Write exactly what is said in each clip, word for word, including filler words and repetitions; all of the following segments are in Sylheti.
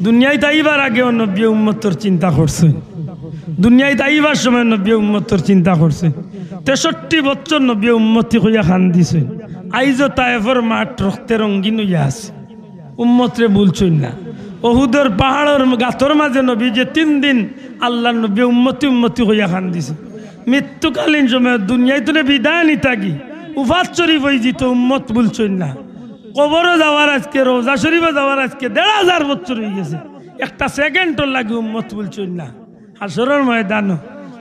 দুনিয়াইত আইবার আগেও নবীয়ে উম্মতর চিন্তা করছইন। দুনিয়াইত আইবার সময় নবীয়ে উম্মতর চিন্তা করছইন। তেষট্টি বছর নবীয়ে উম্মতি কইয়া কান্দিছইন। আইজও তায়েফর মাঠ রক্তে রঙ্গিন অইয়া আছে। উম্মতরে ভুলছইন না। অহুদর পাহাড়র গাতর মাঝে নবীয়ে তিন দিন আল্লার নবীয়ে উম্মতি উম্মতি কইয়া কান্দিছইন। মৃত্যুকালীন সময় দুনিয়াইত থনে বিদায় নিতাগি উফাত শরীফ অইযিতো, উম্মত ভুলছইন না। কবরো যাওয়ার আজকে, রওজা শরীফো যাওয়ার আজকে দেড় হাজার বছর অইগেছে। একটা সেকেন্ডর লাগি উম্মত ভুলছইন না। হাশরর ময়দানো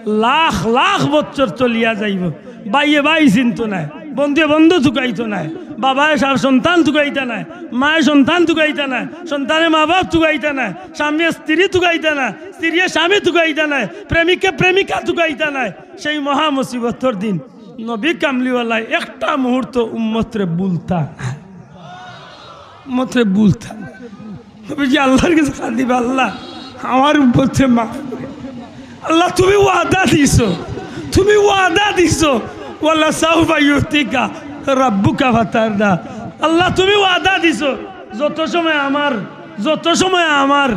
লাখ লাখ বছর চলিয়া যাইবো। ভাইয়ে ভাই চিনতো নায়, বন্ধুয়ে বন্ধু তুকাইতো নায়, বাবায় সা-, সন্তান তুকাইতা নায়, মায়ে সন্তান তুকাইতা নায়, সন্তানে মা বাপ তুকাইতা নায়, স্বামীয়ে স্ত্রী তুকাইতা নায়, স্ত্রীয়ে স্বামী তুকাইতা নায়, প্রেমিকে প্রেমিকা তুকাইতা নায়। সেই মহা মুসিবতর দিন নবী কামলিওয়ালায় একটা মুহূর্ত উম্মতরে ভুলতা নায়। উম্মতরে ভুলতা নায়। নবীজি আল্লার গেছে কান্দিবা, "আল্লাহ, আমার উম্মতরে মাফ করে।" আল্লাহ, তুমি ওয়াদা দিছো, তুমি ওয়াদা দিছো, "ওয়ালা সাউফা ইউতিকা রাব্বুকা ফাতারদা।" আল্লাহ, তুমি ওয়াদা দিছো, যত সময় আমার, যত সময় আমার,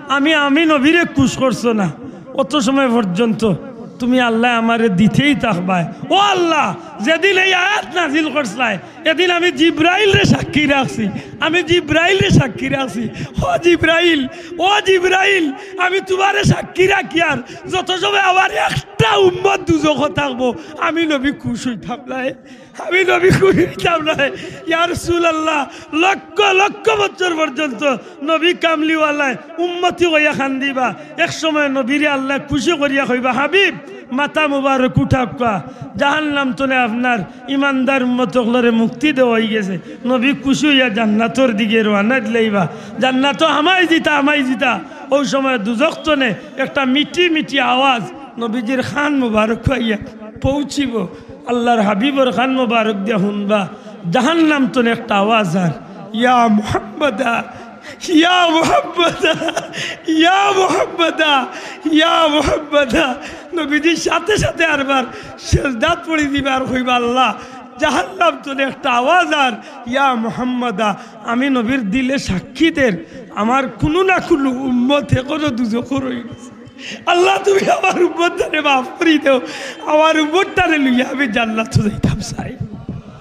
আমি, আমি নবীরে খুশ করছো না, অত সময় পর্যন্ত তুমি আল্লাহ আমারে দিতেই থাকবায়। ও আল্লাহ, যেদিন এই আয়াত নাজিল করছলায়, এদিন আমি জিব্রাইলরে সাক্ষী রাখছি, আমি জিব্রাইলরে সাক্ষী রাখছি। ও জিব্রাইল, ও জিব্রাইল, আমি তুমারে সাক্ষী রাখিয়ার, যত সময় আমার একটা উম্মত দুজখো থাকবো, আমি নবী খুশ অইতাম নায়, আমি নবী খুশ অইতাম নায়। ইয়া রাসূলুল্লাহ, লক্ষ লক্ষ বছর পর্যন্ত নবী কামলিওয়ালায় উম্মতি কইয়া কান্দিবা। এক সময় নবীরে আল্লায় খুশি করিয়া কইবা, "হাবিব, মাথা মুবারক উঠাউক্কা, জাহান্নাম থনে আপনার ইমানদার উম্মত অকলরে মুক্তি দেওয়া অইগেছে।" নবী খুশি অইয়া জান্নাতর দিকে রওয়ানা দিলাইবা। জান্নাতো হামাই যিতা, হামাই যিতা। অউ সময় দুজখ থনে একটা মিঠি মিঠি আওয়াজ নবীজির কান মুবারক অইয়া পৌঁছিবো। আল্লার হাবিবর কান মুবারক দিয়া হুনবা, জাহান্নাম থনে একটা আওয়াজ আর, "ইয়া মুহাম্মাদা, ইয়া মুহাম্মাদা, ইয়া মুহাম্মাদা, ইয়া মুহাম্মাদা।" নবীজির সাথে সাথে আরবার সেজদাত পড়ি দিবা আর কইবা, "আল্লাহ, জাহান্নাম থনে একটা আওয়াজ আর, ইয়া মুহাম্মাদা।" আমি নবীর দিলে সাক্ষী দের, আমার কুনু না কুনু উম্মত এখনো দুজখো রইগেছে। আল্লাহ, তুমি আমার উম্মতটারে মাফ করি দেও, আমার উম্মতটারে লইয়া আমি জান্নাতো যাইতাম চাই।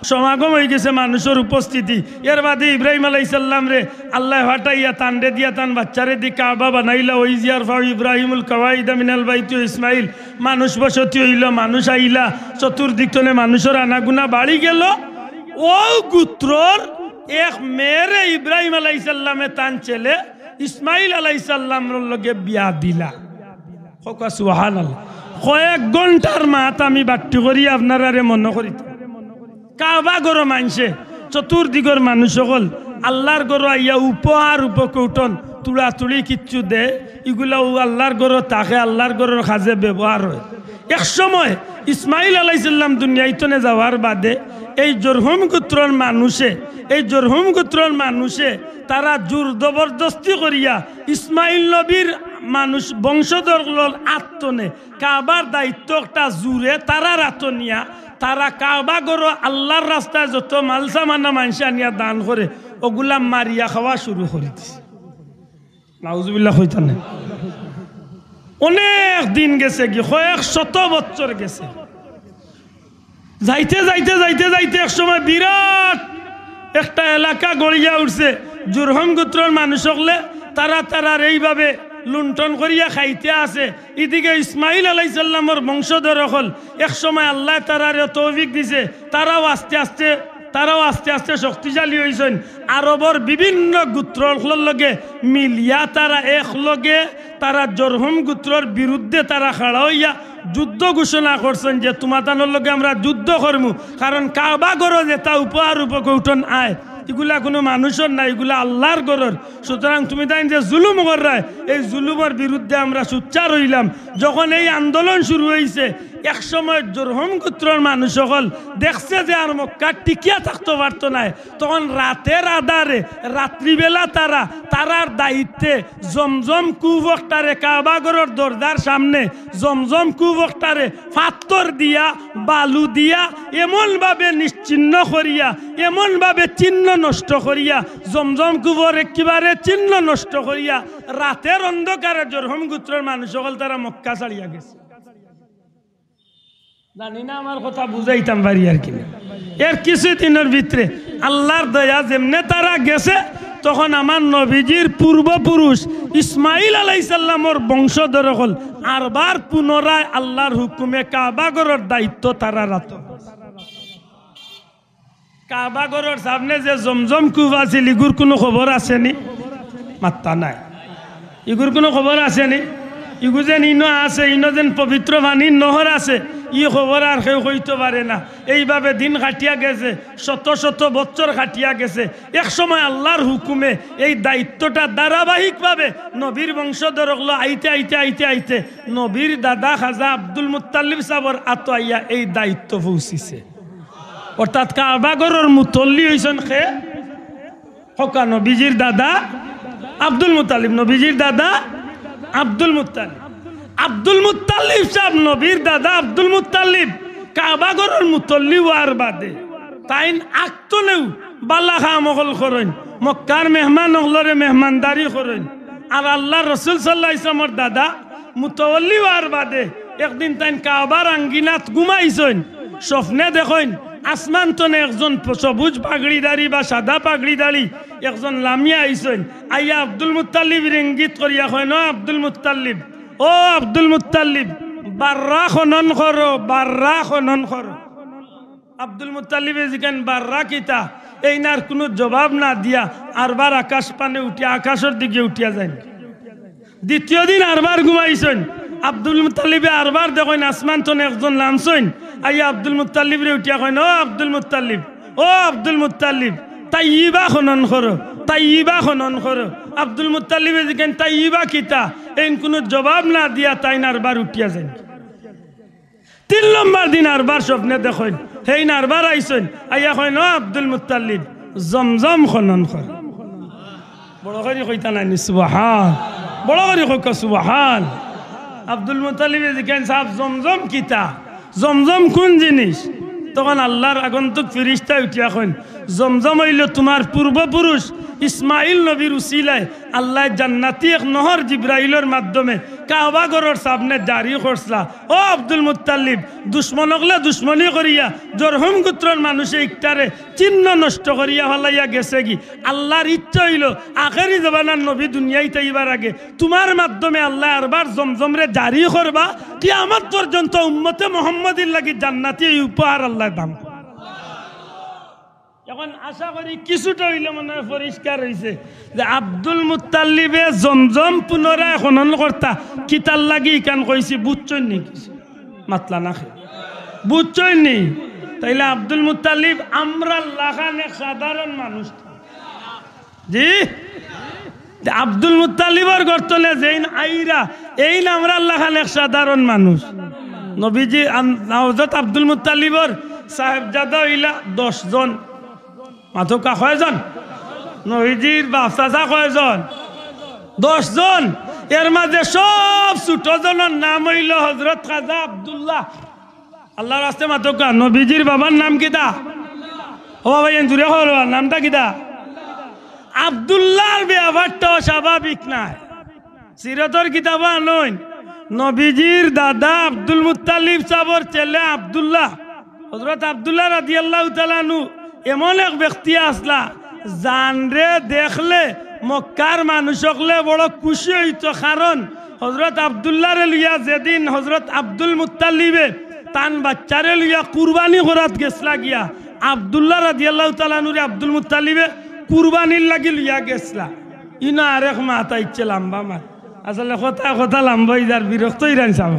সমাগম অইগেছে মানুষর উপস্থিতি। এর বাদে ইব্রাহিম আলাইহিস সালামরে আল্লায় ফাটাইয়া তানরে দিয়া তান বাচ্চারে দি কাবা বানাইলা, "ওয়াইজ ইয়ারফাউ ইব্রাহিমুল কাওয়াইদা মিনাল বাইতি ওয়া ইসমাইল।" মানুষ বসতি অইলো, মানুষ আইলা, চতুর্দিক থনে মানুষর আনাগুনা বাড়ি গেলো। অউ গুত্রর এক মেয়েরে ইব্রাহিম আলাইহিস সালামে তান ছেলে ইসমাইল আলাইহিস সালামর লগে বিয়া দিলা। কউক্কা সুবহানাল্লাহ। কয়েক ঘন্টার মাত আমি বাট্টি করি আপনারারে মনো করিতাম। কাবা ঘরো মানষে, চতুর্দিকর মানুষ অকল আল্লার ঘরো আইয়া উপহার উপকৌটন তুড়াতুড়ি কিচ্ছু দে, ইগুলা অউ আল্লার ঘরো থাকে, আল্লার ঘরর কাজে ব্যবহার অয়। এক সময় ইসমাইল আলাইহিস সালাম দুনিয়াইত থনে যাওয়ার বাদে এই জরহুম গুত্রর মানুষে, এই জরহুম গুত্রর মানুষে তারা জোর জবরদস্তি করিয়া ইসমাইল নবীর মানুষ বংশধর অকলর আত থনে কাবার দায়িত্ব একটা জোরে তারার আতো নিয়া, তারা কাবা ঘরো আল্লার রাস্তায় যত মালসামানা মানষে আনিয়া দান করে, অগুলা মারিয়া খাওয়া শুরু করি দিছে। নাউজুবিল্লাহ কইতা নায়। অনেক দিন গেছেগি, কয়েক শত বছর গেছে। যাইতে যাইতে যাইতে যাইতে এক সময় বিরাট একটা এলাকা গড়িয়া উঠছে। জুরহুম গোত্রর মানুষ অকলে তারা তারার এইভাবে লুণ্ঠন করিয়া খাইতে আছে। ইদিকে ইসমাইল আলাইহিস সালামর বংশধর অকল, এক সময় আল্লায় তারারে তৌফিক দিছে, তারাও আস্তে আস্তে, তারাও আস্তে আস্তে শক্তিশালী অইছইন। আরবর বিভিন্ন গোত্র অকলর লগে মিলিয়া তারা একলগে তারা জুরহুম গোত্রর বিরুদ্ধে তারা খাড়া অইয়া যুদ্ধ ঘোষণা করছইন যে, "তুমাতানর লগে আমরা যুদ্ধ করমু, কারণ কাবা ঘরো যেতা উপহার উপকৌটন আয়, ইগুলা কুনু মানুষর না, ইগুলা আল্লার ঘরর। সুতরাং তুমিতাইন যে জুলুম কররায়, এই জুলুমর বিরুদ্ধে আমরা সোচ্চার অইলাম।" যখন এই আন্দোলন শুরু অইছে, এক সময় জুরহুম গোত্রর মানুষ অকল দেখছে যে আর মক্কাত টিকিয়া থাকতো পারতো নায়, তখন রাতের আধারে, রাত্রিবেলা তারা, তারার দায়িত্বে জমজম কূপ অকটারে, কাবা ঘরর দরজার সামনে জমজম কূপ অকটারে পাথর দিয়া, বালু দিয়া, এমনভাবে নিশ্চিহ্ন করিয়া, এমনভাবে চিহ্ন নষ্ট করিয়া, জমজম কূপর একেবারে চিহ্ন নষ্ট করিয়া, রাতের অন্ধকারে জুরহুম গোত্রর মানুষ অকল তারা মক্কা ছাড়িয়া গেছে। জানি না আমার কথা বুঝাইতাম পারি আর কি না। এর কিছু দিনর ভিতরে আল্লাহর দয়া, যেমনে তারা গেছে, তখন আমার নবীজির পূর্বপুরুষ ইসমাইল আলাইহিস সালামর বংশধর অকল আরবার পুনরায় আল্লাহর হুকুমে কাবা ঘরর দায়িত্ব তারার আতো। কাবা ঘরর সামনে যে জমজম কূপ আছিল, ইগুর কুনু খবর আছে নি? মাত্তা নাই। ইগুর কুনু খবর আছে নি? ইগু যেন ইনো আছে, ইনো যেন পবিত্র পানির নহর আছে, ই খবর আর কেউ কইতো পারে না। এইভাবে দিন কাটিয়া গেছে, শত শত বছর কাটিয়া গেছে। এক সময় আল্লাহর হুকুমে এই দায়িত্বটা ধারাবাহিকভাবে নবীর বংশধর অকলর আইতে, আইতে, আইতে, আইতে নবীর দাদা খাজা আব্দুল মুত্তালিব সাবর আতো আইয়া এই দায়িত্ব পৌঁছিছে। অর্থাৎ কাবা ঘরর মুতল্লি অইছইন কে? কউক্কা, নবীজির দাদা আব্দুল মুত্তালিব, নবীজির দাদা Abdul Muttalib. Abdul Muttalib sub, নবীর দাদা আব্দুল মুত্তালিব কাবা ঘরর মুতল্লি অওয়ার বাদে তাইন আগ থনেউ বালা কাম অকল করইন, মক্কার মেহমান অকলরে মেহমানদারি করইন। আর আল্লাহর রসুল সাল্লাল্লাহু আলাইহি ওয়াসাল্লামর দাদা মুতওয়াল্লি অওয়ার বাদে একদিন তাইন কাবার আঙ্গিনাত ঘুমাইছইন। স্বপ্নে দেখইন, আসমান থনে একজন প-, সবুজ পাগড়িধারী বা সাদা পাগড়িধারী একজন লামিয়া আইছইন। আইয়া আব্দুল মুত্তালিবরে ইঙ্গিত করিয়া কইন, "ও আব্দুল মুত্তালিব, ও আব্দুল মুত্তালিব, বাররা খনন করো, বাররা খনন করো।" আব্দুল মুত্তালিবে জিকাইন, "বাররা কিতা?" এইন আর কুনু জবাব না দিয়া আরবার আকাশ পানে উঠিয়া, আকাশর দিকে উঠিয়া যাইন। দ্বিতীয় দিন আরবার ঘুমাইছইন। আব্দুল মুত্তালিবে আরবার দেখইন আসমান থনে একজন লামছইন। আইয়া আব্দুল মুত্তালিবরে উঠিয়া কইন, "ও আব্দুল মুত্তালিব, ও আব্দুল মুত্তালিব, তাইয়িবা খনন করো, তাইয়িবা খনন করো।" আব্দুল মুত্তালিবে জিকাইন, "তাইয়িবা কিতা?" এইন কুনু জবাব না দিয়া তাইন আরবার উঠিয়া যাইন। তিন নম্বর দিন আরবার স্বপ্নে দেখইন, হেইন আরবার আইছইন, আইয়া কইন, "ও আব্দুল মুত্তালিব, জমজম খনন কর।" বড় করি কইতা নায় নি, সুবহান। বড় করি কউক্কা, সুবহান। আব্দুল মুত্তালিবে জিকাইন, "সাব, জমজম কিতা? জমজম কুন জিনিস?" তখন আল্লাহর আগন্তুক ফিরিস্তা উঠিয়া কইন, "জমজম অইলো তুমার পূর্বপুরুষ ইসমাইল নবীর উসিলায় আল্লায় জান্নাতি এক নহর জিব্রাইলর মাধ্যমে কাবা ঘরর সামনে জারি করছলা। ও আব্দুল মুত্তালিব, দুশমন অকলে দুশমনি করিয়া জরহুম গোত্রর মানুষে ইকটারে চিহ্ন নষ্ট করিয়া ফালাইয়া গেছেগি। আল্লাহর ইচ্ছা অইলো আখেরি জমানার নবী দুনিয়াইত আইবার আগে তুমার মাধ্যমে আল্লায় আরবার জমজমরে জারি করবা, কিয়ামত পর্যন্ত উম্মতে মুহাম্মদীর লাগি জান্নাতি এই উপহার আল্লায় দান করবা।" এখন আশা করি কিছুটা অইলে মনে অয় পরিষ্কার অইছে যে আব্দুল মুত্তালিবে জমজম পুনরায় খনন করতা কিতার লাগি ইখান কইছি, বুঝছইন নি? মাতলা না কে? বুঝছইন নি? তাইলে আব্দুল মুত্তালিব আমরার লাখান এক সাধারণ মানুষ। জি? তে আব্দুল মুত্তালিবর ঘর থনে যেইন আইরা, এইন আমরার লাখান এক সাধারণ মানুষ। নবীজি আন-, হযরত আব্দুল মুত্তালিবর সাহেবজাদা অইলা দশ জন। মাতউক্কা কয়জন? নবীজির বাপ চাচা কয়জন? দশ জন। এর মাঝে সব ছোট জনর নাম অইলো হযরত খাজা আব্দুল্লাহ। আল্লাহর ওয়াস্তে মাতউক্কা, নবীজির বাবার নাম কিতা? ও বাবা, এন জুরে কও, নামটা কিতা? আব্দুল্লাহর ব্যাপারটা অস্বাভাবিক নায়। সিরতর কিতাবো আনইন, নবীজির দাদা আব্দুল মুত্তালিব সাবর ছেলে আব্দুল্লাহ, হযরত আব্দুল্লাহ রাদিয়াল্লাহু তাআলা আনহু এমন এক ব্যক্তি আছলা, যানরে দেখলে মক্কার মানুষ অকলে বড় খুশি অইতো, কারণ হযরত আব্দুল্লাহরে লইয়া যেদিন হযরত আব্দুল মুত্তালিবে তান বাচ্চারে লইয়া কুরবানি করাত গেছলা গিয়া, আব্দুল্লাহ রাদিয়াল্লাহু তাআলা আনহুরে আব্দুল মুত্তালিবে কুরবানির লাগি লইয়া গেছলা। ইনো আরেক মাত আইছে, লাম্বা মাত। আসলে কথা কথা লাম্বা অই যার, বিরক্ত অইরাইন সাব।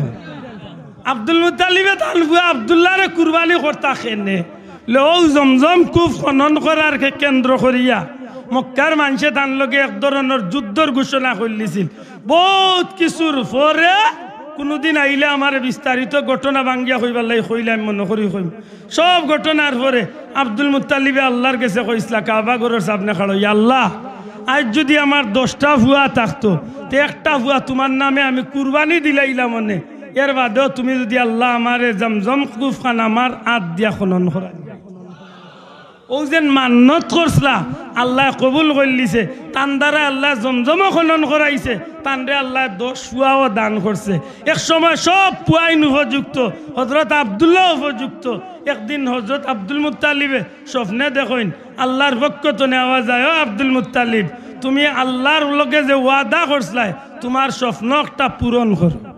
আব্দুল মুত্তালিবে তান পুয়া আব্দুল্লাহরে কুরবানি করতা কেনে? লে অউ জমজম কূপ খনন করার কে-, কেন্দ্র করিয়া মক্কার মানষে তান লগে এক ধরনর যুদ্ধর ঘোষণা করিলিছিল। বউত কিছুর পরে কুনুদিন আইলে আমারে বিস্তারিত ঘটনা ভাঙ্গিয়া কইবার লাগি কইলে আমি মনো করি কইমু। সব ঘটনার পরে আব্দুল মুত্তালিবে আল্লার গেছে কইছলা, কাবা ঘরর সামনে খাড়া অইয়া, "আল্লা, আইজ যুদি আমার দশটা পুয়া থাকতো, তে একটা পুয়া তুমার নামে আমি কুরবানি দিলাইলাম অনে। এর বাদেও তুমি যুদি আল্লা আমারে জমজম কূপখান আমার আত দিয়া খনন করাইলাইতা।" অউ যেন মান্নত করছলা, আল্লায় কবুল করিলিছে। তান দ্বারা আল্লায় জমজমও খনন করাইছে, তানরে আল্লায় দশ পুয়াও দান করছে। এক সময় সব পুয়াইন উপযুক্ত, হজরত আব্দুল্লাহ উপযুক্ত। একদিন হজরত আব্দুল মুত্তালিবে স্বপ্নে দেখইন, আল্লার পক্ষ তনে আওয়াজ আয়, "ও আব্দুল মুত্তালিব, তুমি আল্লার লগে যে ওয়াদা করছলায়, তুমার স্বপ্ন একটা পূরণ করো।"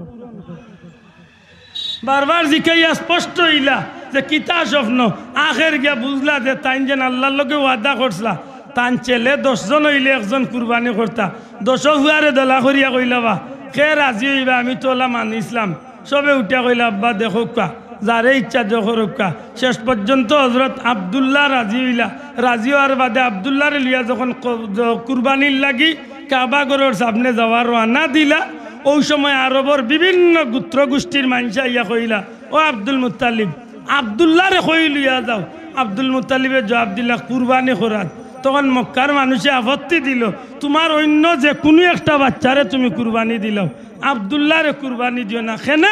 বারবার জিকাইয়া স্পষ্ট অইলা যে কিতা স্বপ্ন। আখের গিয়া বুঝলা যে তাইন যেন আল্লার লগে ওয়াদা করছলা, তান ছেলে দশ জন অইলে একজন কুরবানি করতা। দশো পুয়ারে দলা করিয়া কইলা, "বা, কে রাজি অইবা? আমি তো অলা মানিছলাম।" সবে উঠিয়া কইলা, "আব্বা, দেখউক্কা, যারে ইচ্ছা যে করউক্কা।" শেষ পর্যন্ত হজরত আব্দুল্লাহ রাজি অইলা। রাজি অওয়ার বাদে আব্দুল্লাহরে লইয়া যখন ক-, য-, কুরবানির লাগি কাবা ঘরর সামনে যাওয়া রওয়ানা দিলা, অউ সময় আরবর বিভিন্ন গোত্র গোষ্ঠীর মানষে আইয়া কইলা, "ও আব্দুল মুত্তালিব, আব্দুল্লাহরে কই লইয়া যাও।" আব্দুল মুত্তালিবে জবাব দিলা, "কুরবানি করাত।" তখন মক্কার মানষে আপত্তি দিলো, "তুমার অইন্য যে কুনু একটা বাচ্চারে তুমি কুরবানি দিলাও, আব্দুল্লাহরে কুরবানি দিও না। কেনে?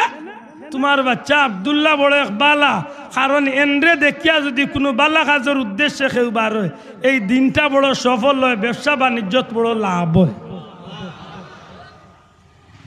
তুমার বাচ্চা আব্দুল্লাহ বড় এক বালা, কারণ এনরে দেখিয়া যুদি কুনু বালা কাজর উদ্দেশ্যে কেউ বার অয়, এই দিনটা বড় সফল অয়, ব্যবসা বাণিজ্যত বড় লাভ অয়।"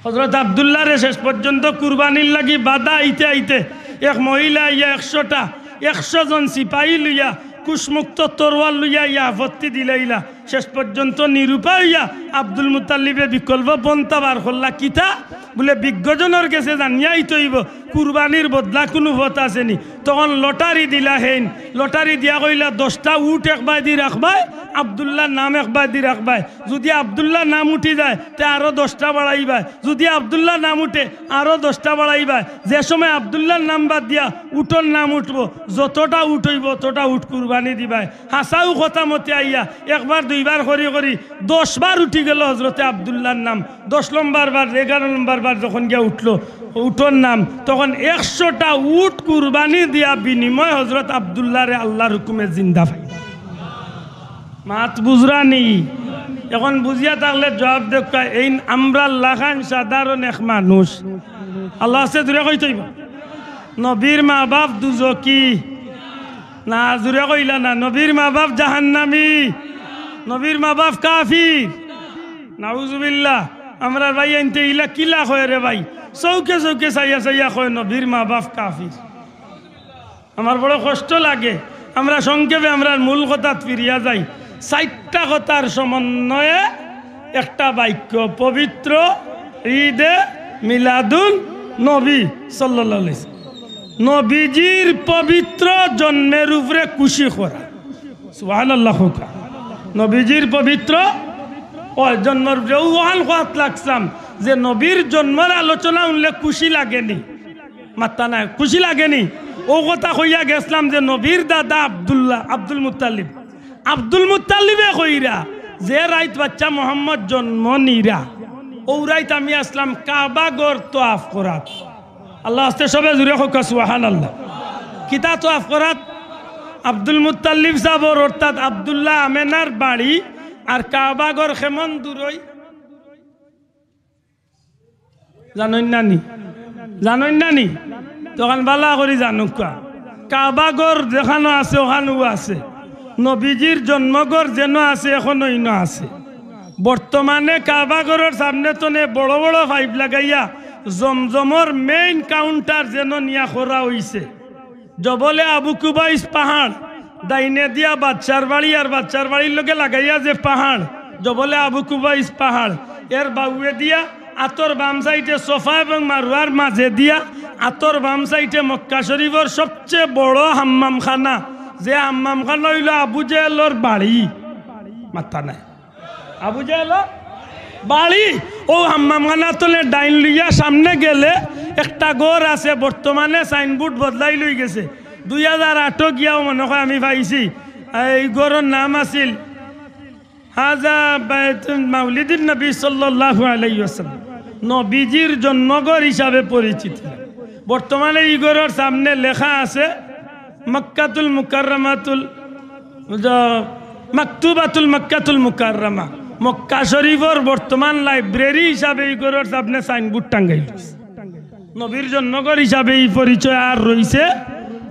হজরত আব্দুল্লাহরে শেষ পর্যন্ত কুরবানির লাগি বাধা আইতে আইতে এক মহিলা আইয়া একশোটা, একশো জন সিপাহী লইয়া, কুশমুক্ত তরোয়াল লইয়া আইয়া আপত্তি দিলাইলা। শেষ পর্যন্ত নিরুপায় অইয়া আব্দুল মুত্তালিবে বিকল্প পন্থা বার করলা। কিতা? বুলে, "বিজ্ঞজনর গেছে জানিয়া আইতে অইবো, কুরবানির বদলা কুনু পথ আছে নি?" তখন লটারি দিলা হেইন, লটারি দিয়া কইলা, "দশটা উট এক বায়দি রাখবায়, আব্দুল্লাহর নাম এক বায়দি রাখবায়। যুদি আব্দুল্লাহর নাম উঠি যায়, তে আরো দশটা বাড়াইবায়। যুদি আব্দুল্লাহর নাম উঠে, আরো দশটা বাড়াইবায়। যে সময় আব্দুল্লাহর নাম বাদ দিয়া উটর নাম উঠবো, যতটা উট অইবো, অতটা উট কুরবানি দিবায়।" হাছাউ কথা মতে আইয়া একবার দুইবার করি করি দশ বার উঠি গেলো হজরতে আব্দুল্লাহর নাম। দশ নম্বর বার, এগারো নম্বর বার যখন গিয়া উঠলো উটর নাম, তখন একশোটা উট কুরবানি দিয়া বিনিময় হজরত আব্দুল্লাহরে আল্লার হুকুমে জিন্দা পাইলা। মাত বুঝরা নি? এখন বুঝিয়া থাকলে জবাব দেউক্কা, এইন আমরার লাখান সাধারণ এক মানুষ। আল্লার ওয়াস্তে জুরে কইতে অইবো। নবীর মা বাপ দুজখি। না, জুরে কইলা না। নবীর মা বাপ জাহান্নামী। নবীর মা বাপ কাফির। নাউজুবিল্লাহ। আমরার ভাইয়াইন্তে ইলা কিলা কয় রে ভাই? চউখে চউখে চাইয়া চাইয়া কয় নবীর মা বাপ কাফির। আমার বড় কষ্ট লাগে। আমরা সংক্ষেপে আমরার মূল কথাত ফিরিয়া যাই। চাইরটা কথার সমন্বয়ে একটা বাক্য, পবিত্র ঈদে মিলাদুন নবী সাল্লাল্লাহু আলাইহি ওয়াসাল্লাম। নবীজির পবিত্র জন্মের উপরে খুশি করা। সুবহানাল্লাহ কউক্কা। নবীজির পবিত্র, ও, জন্মর উপরে, অউ অখান কওয়াত লাগছিলাম যে নবীর জন্মর আলোচনা হুনলে খুশি লাগে নি? মাত্তা নাই, খুশি লাগে নি? অউ কথা কইয়া গেছলাম যে নবীর দাদা আব্দুল্লাহ, আব্দুল মুত্তালিব, আব্দুল মুত্তালিবে কইরা যে রাইত বাচ্চা মোহাম্মদ জন্ম নিরা, অউ রাইত আমি আছলাম কাবা ঘর তোয়াফ করাত। আল্লার ওয়াস্তে সবে জুরে কউক্কা সুবহানাল্লাহ। কিতা তোয়াফ করাত? আব্দুল মুত্তালিব সাবর অর্থাৎ আব্দুল্লাহ আমেনার বাড়ি আর কাবা ঘর কেমন দূরই জানইন না নি? জানইন না নি? তখন বালা করি জানুক্কা। কাবা ঘর যেখানো আছে, অখানো আছে। নবীজির জন্মঘর যেন আছে, অখনো ইনো আছে। বর্তমানে কাবা ঘরর সামনে তনে বড় বড় পাইপ লাগাইয়া জমজমর main counter যেন নিয়া করা অইছে। জবলে আবু কুবাইস পাহাড়, ডাইনে দিয়া বাদশার বাড়ি, আর বাদশার বাড়ির লগে লাগাইয়া যে পাহাড়, জবলে আবু কুবাইস পাহাড়, এর বাউয়ে দিয়া আতর বাম সাইডে সফা এবং মারওয়ার মাঝে দিয়া আতর বাম সাইডে মক্কা শরীফর সবচেয়ে বড় হাম্মামখানা, যে হাম্মামখানা অইলো আবু জেহেলর বাড়ি। মাত্তা নাই। আবু জেহেলর বাড়ি। অউ হাম্মামখানা তনে ডাইন লইয়া সামনে গেলে একটা ঘর আছে, বর্তমানে signboard বদলাইল অইগেছে। দুই হাজার আটো গিয়াও মনে কয় আমি পাইছি। এই ঘরর নাম আছিল হাজা বাইতুল মাউলিদিন নবী সাল্লাল্লাহু আলাইহি ওয়াসাল্লাম। নবীজির জন্মঘর হিসাবে পরিচিত। বর্তমানে ই ঘরর সামনে লেখা আছে মক্কাতুল মুকাররমাতুল, জ-, মাকতুবাতুল মক্কাতুল মুকাররমা। মক্কা শরীফর বর্তমান লাইব্রেরি হিসাবে ই ঘরর সামনে সাইনবোর্ড টাঙ্গাইল। নবীর জন্মঘর হিসাবে ই পরিচয় আর রইছে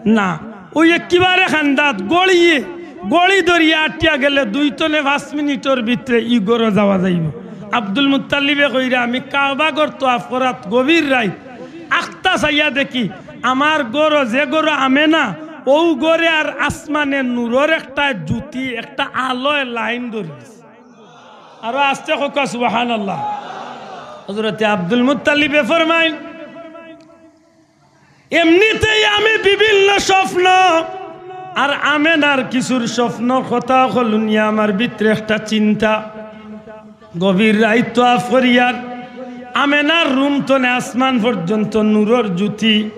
না। ওই একেবারে খান্দাত গড়িয়ে, গড়ি ধরিয়া আটিয়া গেলে দুই তনে পাঁচ মিনিটর ভিতরে ই ঘরো যাওয়া যাইব। আব্দুল মুত্তালিবে কইরা, "আমি কাবা ঘর তোয়াফ করাত গভীর রাইত আখতা চাইয়া দেখি, আমার ঘরো, যে ঘরো আমেনা, অউ ঘরে আর আসমানে নূরর একটা জ্যোতি, একটা আলোয় লাইন ধরিছে।" আরো আস্তে কউক্কা সুবহানাল্লাহ। হযরতে আব্দুল মুত্তালিবে ফরমাইন, "এমনিতেই আমি বিভিন্ন স্বপ্ন, আর আমেনার কিছুর স্বপ্ন কথা অকল হুনিয়া আমার ভিতরে একটা চিন্তা। গভীর রাইত তোয়াফ করিয়ার আমেনার রুম তনে আসমান পর্যন্ত নূরর জ্যোতি।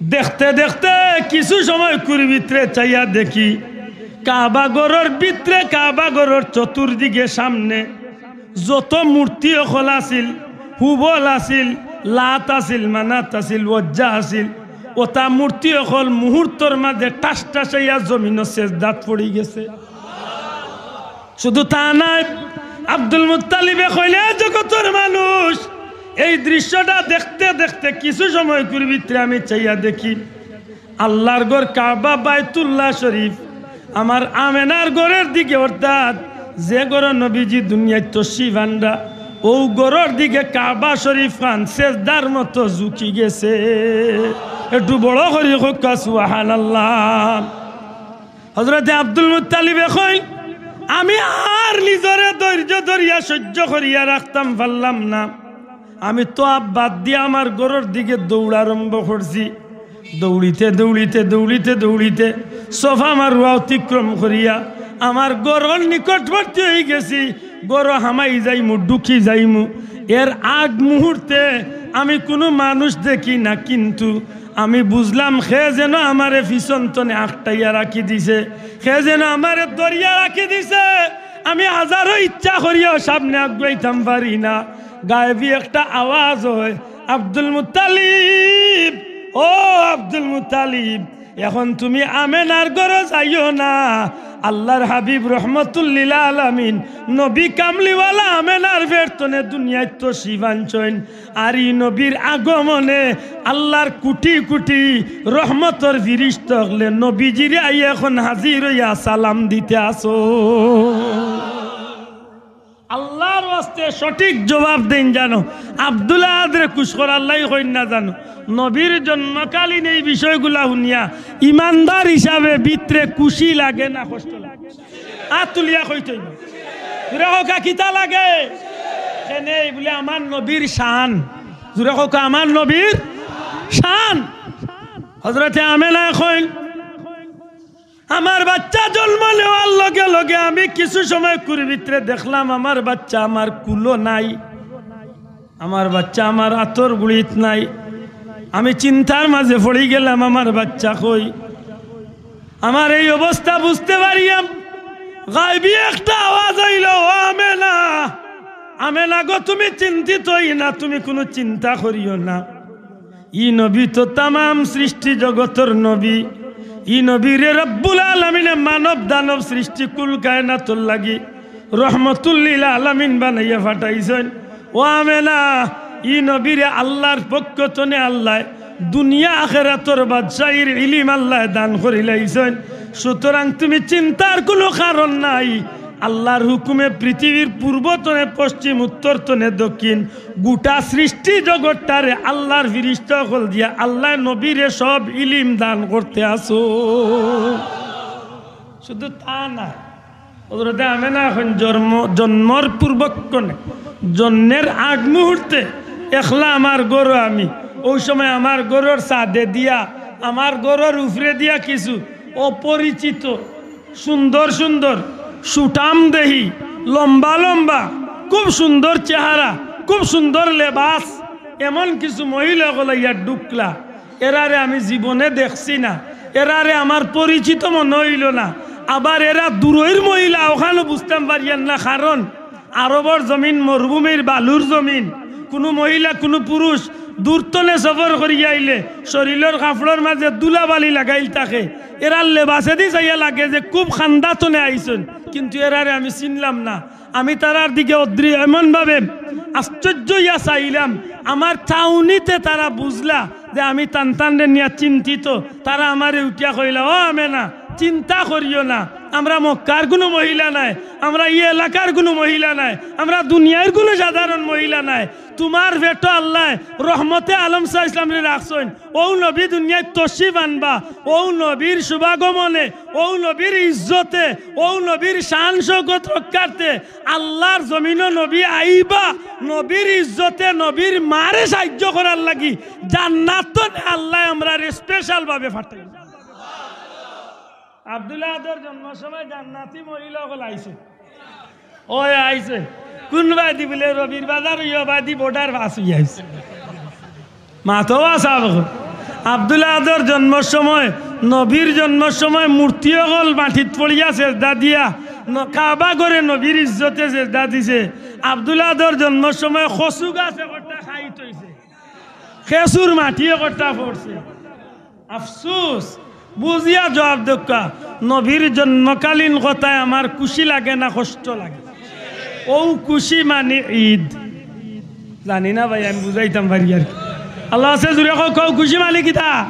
দেখতে দেখতে কিছু সময় কুর ভিতরে চাইয়া দেখি, কাবা ঘরর ভিতরে, কাবা ঘরর চতুর্দিকে সামনে যত মূর্তি অকল আছিল, হুবল আছিল, লাত আছিল, মানাত আছিল, উজ্জা আছিল, অতা মূর্তি অকল মুহূর্তর মাঝে ঠাস ঠাসাইয়া জমিনো সেজদাত পড়ি গেছে।" শুধু তা নায়, আব্দুল মুত্তালিবে কইলে, "জগতর মানুষ, এই দৃশ্যটা দেখতে দেখতে কিছু সময় কুর ভিতরে আমি চাইয়া দেখি, আল্লাহর ঘর কাবা বায়তুল্লাহ শরীফ আমার আমেনার ঘরর দিকে, অর্থাৎ যে ঘরো নবীজি দুনিয়াত তশরিফ আনরা, অউ ঘরর দিকে কাবা শরীফ খান সেজদার মতো ঝুঁকি গেছে।" একটু বড় করি কউক্কা সুবহানাল্লাহ। হযরতে আব্দুল মুত্তালিবে কইন, "আমি আর নিজরে ধৈর্য ধরিয়া সহ্য করিয়া রাখতাম পারলাম না। আমি তোয়াফ বাদ দিয়া আমার ঘরর দিকে দৌড় আরম্ভ করছি। দৌড়িতে, দৌড়িতে, দৌড়িতে, দৌড়িতে সফা মারওয়া অতিক্রম করিয়া আমার ঘরর নিকটবর্তী অই গেছি। ঘরো হামাই যাইমু, ঢুকি যাইমু। এর আগ মুহূর্তে আমি কুনু মানুষ দেখি না, কিন্তু আমি বুঝলাম, কে যেন আমারে পিছন তনে আটকাইয়া রাখি দিছে, কে যেন আমারে ধরিয়া রাখি দিছে। আমি হাজারো ইচ্ছা করিয়াও সামনে আগুয়াইতাম পারি না।" গায়েবী একটা আওয়াজ অয়, "আব্দুল মুত্তালিব, ও আব্দুল মুত্তালিব, এখন তুমি আমেনার ঘরো যাইও না।" আল্লাহর হাবিব রহমতুল্লিল আলামিন, নবী কামলিওয়ালা আমেনার পেট তনে দুনিয়াত তশরিফ আনছইন। আর ই নবীর আগমনে আল্লাহর কুটি কুটি রহমতর ফিরিস্তা অকলে নবীজিরে আইয়া এখন হাজির অইয়া সালাম দিতে আছো। আল্লাহর ওয়াস্তে সঠিক জবাব দেইন জানো। আব্দুল আহাদরে খুশ করার লাগি কইন না জানো। নবীর জন্মকালীন এই বিষয়গুলা হুনিয়া ইমানদার হিসাবে ভিতরে খুশি লাগে না কষ্ট লাগে? আত তুলিয়া কইতইন। জুরে কউক্কা কিতা লাগে? কেনে বুলে আমার নবীর শান। জুরে কউক্কা আমার নবীর শান। হযরতে আমেনায় কইন, আমার বাচ্চা জন্ম নেওয়ার লগে লগে আমি কিছু সময় কুর ভিতরে দেখলাম আমার বাচ্চা আমার কুলো নাই, আমার বাচ্চা আমার আতর গুড়িত নাই। আমি চিন্তার মাঝে পড়ি গেলাম, আমার বাচ্চা কই? আমার এই অবস্থা বুঝতে পারিয়া গায়েবী একটা আওয়াজ অইল, "ও আমেনা, আমেনা গো, তুমি চিন্তিত অইও না, তুমি কুনু চিন্তা করিও না।" ই নবী তো তামাম সৃষ্টি জগতর নবী। ই নবীরে রব্বুল আলামিনে মানব দানব সৃষ্টি কুল কায়নাতর লাগি রহমতুল্লিল আলামিন বানাইয়া পাঠাইছইন। ও আমেনা, ই নবীরে আল্লাহর পক্ষ তনে আল্লায় দুনিয়া আখেরাতর বাদশাহীর ইলিম আল্লায় দান করিলাইছইন। সুতরাং তুমি চিন্তার কুনু কারণ নাই। আল্লাহর হুকুমে পৃথিবীর পূর্ব তনে পশ্চিম, উত্তর তনে দক্ষিণ, গুটা সৃষ্টি জগৎটারে আল্লাহর ফিরিস্তা অকল দিয়া আল্লায় নবীরে সব ইলিম দান করতে আছো। শুধু তা না, হযরতে আমেনা এখন জন্ম, জন্মর পূর্বক্ষণে, জন্মের আগ মুহূর্তে একলা আমার ঘরো আমি, ওই সময় আমার ঘরর ছাদে দিয়া, আমার ঘরর উপরে দিয়া কিছু অপরিচিত সুন্দর সুন্দর, সুঠাম দেহি, লম্বা লম্বা, খুব সুন্দর চেহারা, খুব সুন্দর লেবাস, এমন কিছু মহিলা অকল আইয়া ঢুকলা। এরারে আমি জীবনে দেখছি না, এরারে আমার পরিচিত মনে অইল না। আবার এরা দূরইর মহিলা, অখানও বুঝতাম পারিয়ার না, কারণ আরবর জমিন মরুভূমির বালুর জমিন, কুনু মহিলা, কুনু পুরুষ দূর তনে সফর করিয়া আইলে শরীলর কাপড়র মাঝে ধুলাবালি লাগাইল থাকে, এরার লেবাসেদি চাইয়া লাগে যে খুব খান্দা তনে আইছইন, কিন্তু এরারে আমি চিনলাম না। আমি তারার দিকে অদ্রি এমনভাবে আশ্চর্য হইয়া চাইলাম, আমার চাউনিতে তারা বুঝলা যে আমি তান তানরে নিয়া চিন্তিত। তারা আমারে উঠিয়া কইলা, "ও আমেনা, চিন্তা করিও না, আমরা মক্কার কুনু মহিলা নায়, আমরা ই এলাকার কুনু মহিলা নায়, আমরা দুনিয়ার কুনু সাধারণ মহিলা নায়। তুমার পেটো আল্লায় রহমতে আলম সাল্লাল্লাহু আলাইহি ওয়াসাল্লামরে রাখছইন। অউ নবী দুনিয়াত তশরিফ আনবা, অউ নবীর শুভাগমনে, অউ নবীর ইজ্জতে, অউ নবীর শান শওকত রক্ষার্থে আল্লার জমিনো নবী আইবা, নবীর ইজ্জতে নবীর মারে সাহায্য করার লাগি জান্নাত তনে আল্লায় আমরারে special ভাবে পাঠাইবা।" আব্দুল আহাদর জন্মর সময় জান্নাতি মহিলা অকল আইছে। ওই আইছে। কুন বায়দি বুলে? রবির বাজার অইয়া বায়দি border pass অইয়া আইছে। মাতোয়া সাব অকল। আব্দুল আহাদর জন্মর সময়, নবীর জন্মর সময় মূর্তি অকল মাটিত পড়িয়া সেজদা দিয়া, ন-, কাবা ঘরে নবীর ইজ্জতে সেজদা দিছে। আব্দুল আহাদর জন্মর সময় কচু গাছ একটা খাইত অইছে। খেজুর মাটি একটা পড়ছে। আফসোস, বুঝিয়া জবাব দেউক্কা, নবীর জন্মকালীন কথায় আমার খুশি লাগে না কষ্ট লাগে? অউ খুশি মানি ঈদ। জানি না ভাই, আমি বুঝাইতাম পারি আর কি। আল্লার ওয়াস্তে জুরে কও, কও খুশি মানি কিতা?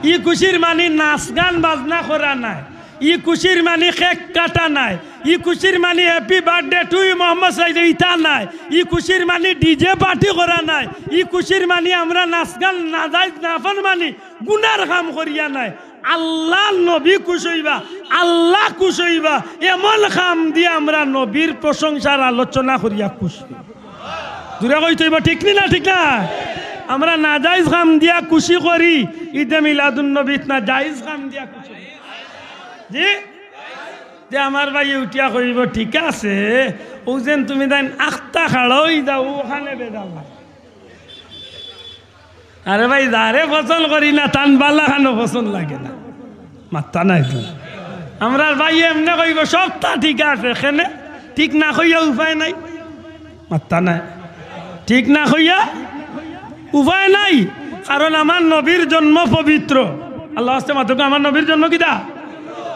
ই খুশির মানি নাচ গান বাজনা করা নায়, ই খুশির মানি cake কাটা নায়, ই খুশির মানি happy birthday to you Mohammad সাইদ ইতা নায়, ই খুশির মানি DJ party করা নায়, ই খুশির মানি আমরা নাচ গান নাজাইজ নাফরমানি গুনার কাম করিয়া নায়। আল্লার নবী খুশ অইবা, আল্লা খুশ অইবা, এমন কাম দিয়া আমরা নবীর প্রশংসার আলোচনা করিয়া খুশ অইবা। জুরে কইতে অইবো, ঠিক নি না? ঠিক না? আমরা নাজাইজ কাম দিয়া খুশি করি, ঈদে মিলাদুন নবীত না জাইজ কাম দিয়া খুশি করি। জি? যে আমার ভাইয়ে উঠিয়া কইবো, "ঠিক আছে, অউ যেন তুমি তাইন আখতা খাড়া অই যাও, অখানে বেজাল লাগে।" আরে ভাই, যারে পছন্দ করি না, তান বালা খানো পছন্দ লাগে না। মাত্তা নাই তো। আমরার ভাইয়ে এমনে কইবো, "সবতা ঠিক আছে, কেনে?" ঠিক না কইয়া উপায় নাই। মাত্তা নাই। ঠিক না কইয়া উপায় নাই, কারণ আমার নবীর জন্ম পবিত্র। আল্লার ওয়াস্তে মাতউক্কা, আমার নবীর জন্ম কিতা?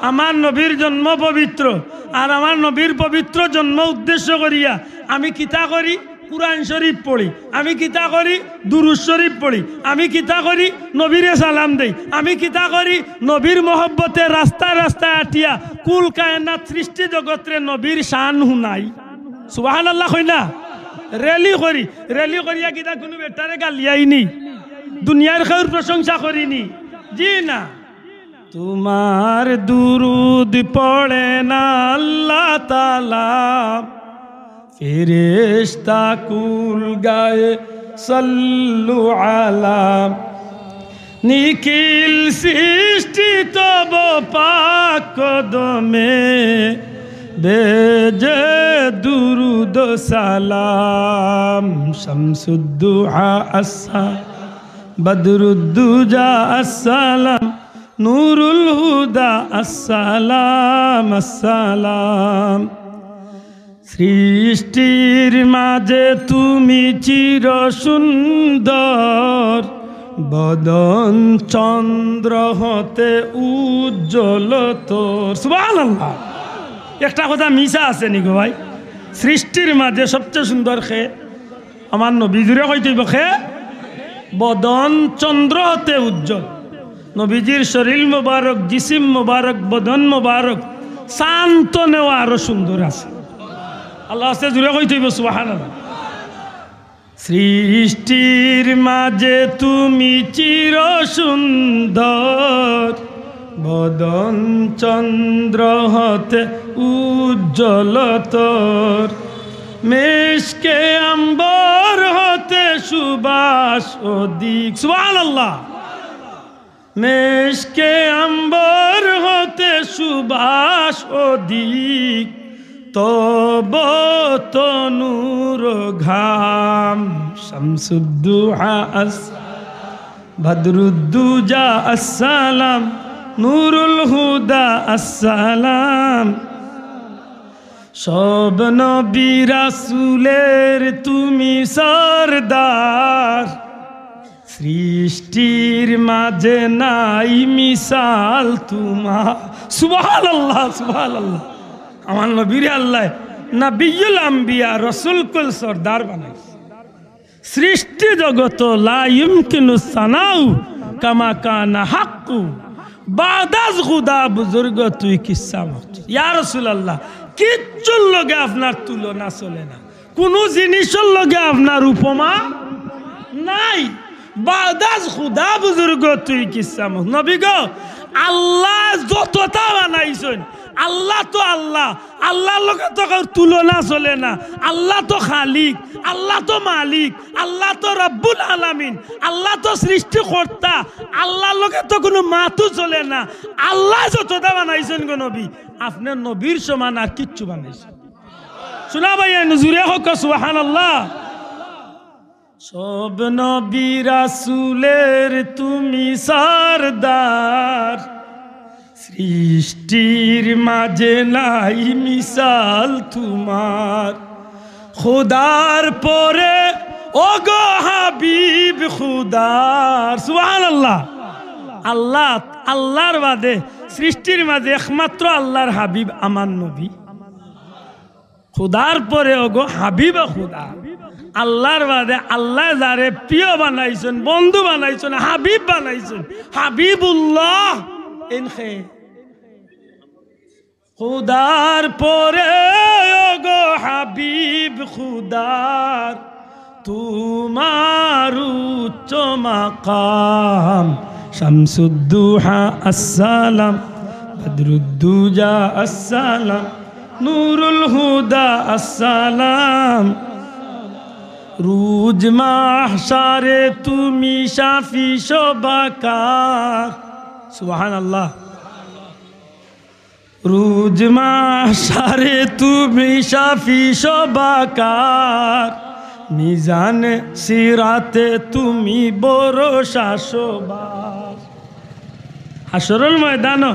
আমার নবীর জন্ম পবিত্র। আর আমার নবীর পবিত্র জন্ম উদ্দেশ্য করিয়া আমি কিতা করি? কুরআন শরীফ পড়ি। আমি কিতা করি? দুরূদ শরীফ পড়ি। আমি কিতা করি? নবীরে সালাম দেই। আমি কিতা করি? নবীর মহব্বতে রাস্তায় রাস্তায় আটিয়া কুল কায়নাত সৃষ্টি জগতরে নবীর শান হুনাই। সুবহানাল্লাহ কই না? Rally করি, rally করিয়া কিতা কুনু বেটারে গালিয়াইনি, দুনিয়ার কেউর প্রশংসা করিনি, জি না। তোমার দুরূদ পড়ে না আল্লাহ তাআলা, ফেরেশতা কুল গায়ে সাল্লু আলা। নিখিল সৃষ্টি তব পাক কদমে, বেজে দুরূদ সালাম। শামসুদ্দুহা আসসালাম, বদরুদ্দুজা আসসালাম, নুরুল হুদা আসসালাম, আসসালাম। সৃষ্টির মাঝে তুমি চির সুন্দর, বদন চন্দ্র হতে উজ্জ্বল তোর। সুবহানাল্লাহ। একটা কথা মিছা আছে নি গো ভাই? সৃষ্টির মাঝে সবচেয়ে সুন্দর কে? আমার নবী। জুরে কইতে অইবো কে? বদন চন্দ্র হতে উজ্জ্বল। নবীজির শরীর মোবারক, জিসিম মোবারক, বদন মোবারক, চান তনেও আরো সুন্দর আছে। আল্লার ওয়াস্তে জুরে কইতে অইবো সুবহানাল্লাহ। সৃষ্টির মাঝে তুমি চির সুন্দর, বদন চন্দ্র হতে উজ্জ্বল তোর, মেশকে আম্বর হতে সুবাস অধিক। সুবহানাল্লাহ। মেশকে আম্বর হতে সুবাস অধিক, তব তনুর ঘাম। শামসুদ্দুহা আস-, বদরুদ্দুজা আসসালাম, নুরুল হুদা আসসালাম। সব নবী রাসূলের তুমি সরদার, সৃষ্টির মাঝে নাই মিসাল তোমার। সুবহানাল্লাহ, সুবহানাল্লাহ। আমার নবীরে আল্লাহ নাবিয়ুল আম্বিয়া, রসুল কুল সরদার বানাইছে। সৃষ্টি জগত লা ইউমকিনু সানাউ কামা কানা হাক্কু। বাদ আজ খুদা বুজুর্গ তুই কিসা মখতু। ইয়া রাসূলুল্লাহ, কিচ্ছুর লগে আপনার তুলনা চলে না, কুনু জিনিসর লগে আপনার উপমা নাই। বাদ আজ খুদা বুজুর্গ তুই কিসা মখতু। নবী গো, আল্লাহ যততা বানাইছইন, আল্লাহ তো আল্লাহ, আল্লাহর লগে তো কারোর তুলনা চলে না। আল্লাহ তো খালিক, আল্লাহ তো মালিক, আল্লাহ তো রব্বুল আলামিন, আল্লাহ তো সৃষ্টিকর্তা, আল্লাহর লগে তো কুনু মাতও চলে না। আল্লাহ যততা বানাইছইন গো নবী, আপনার নবীর সমান আর কিচ্ছু বানাইছইন। শোনা ভাই, এই নজুরে হোক সুবহানাল্লাহ। সব নবী রাসূলের তুমি সরদার, সৃষ্টির মাঝে নাই মিসাল তোমার। খোদার পরে ওগো হাবিব খোদার। সুবহানাল্লাহ। আল্লাহ, আল্লাহর বাদে সৃষ্টির মাঝে একমাত্র আল্লাহর হাবিব আমার নবী। খোদার পরে ওগো হাবিব খোদা। আল্লাহর বাদে আল্লাহ যারে প্রিয় বানাইছইন, বন্ধু বানাইছইন, হাবিব বানাইছইন, হাবিবুল্লাহ। ইনখে খোদার পরে ওগো হাবিব খোদার, তোমার উচ্চ মাকাম। শামসুদ্দুহা আসসালাম, বদরুদ্দুজা আসসালাম, নুরুল হুদা আসসালাম। রুজ মাহশারে তুমি শাফি সবাকার। সুবহানাল্লাহ। রুজ মাহশারে তুমি শাফি সবাকার, মিজানে সিরাতে তুমি ভরসা সবার। হাশরর ময়দানো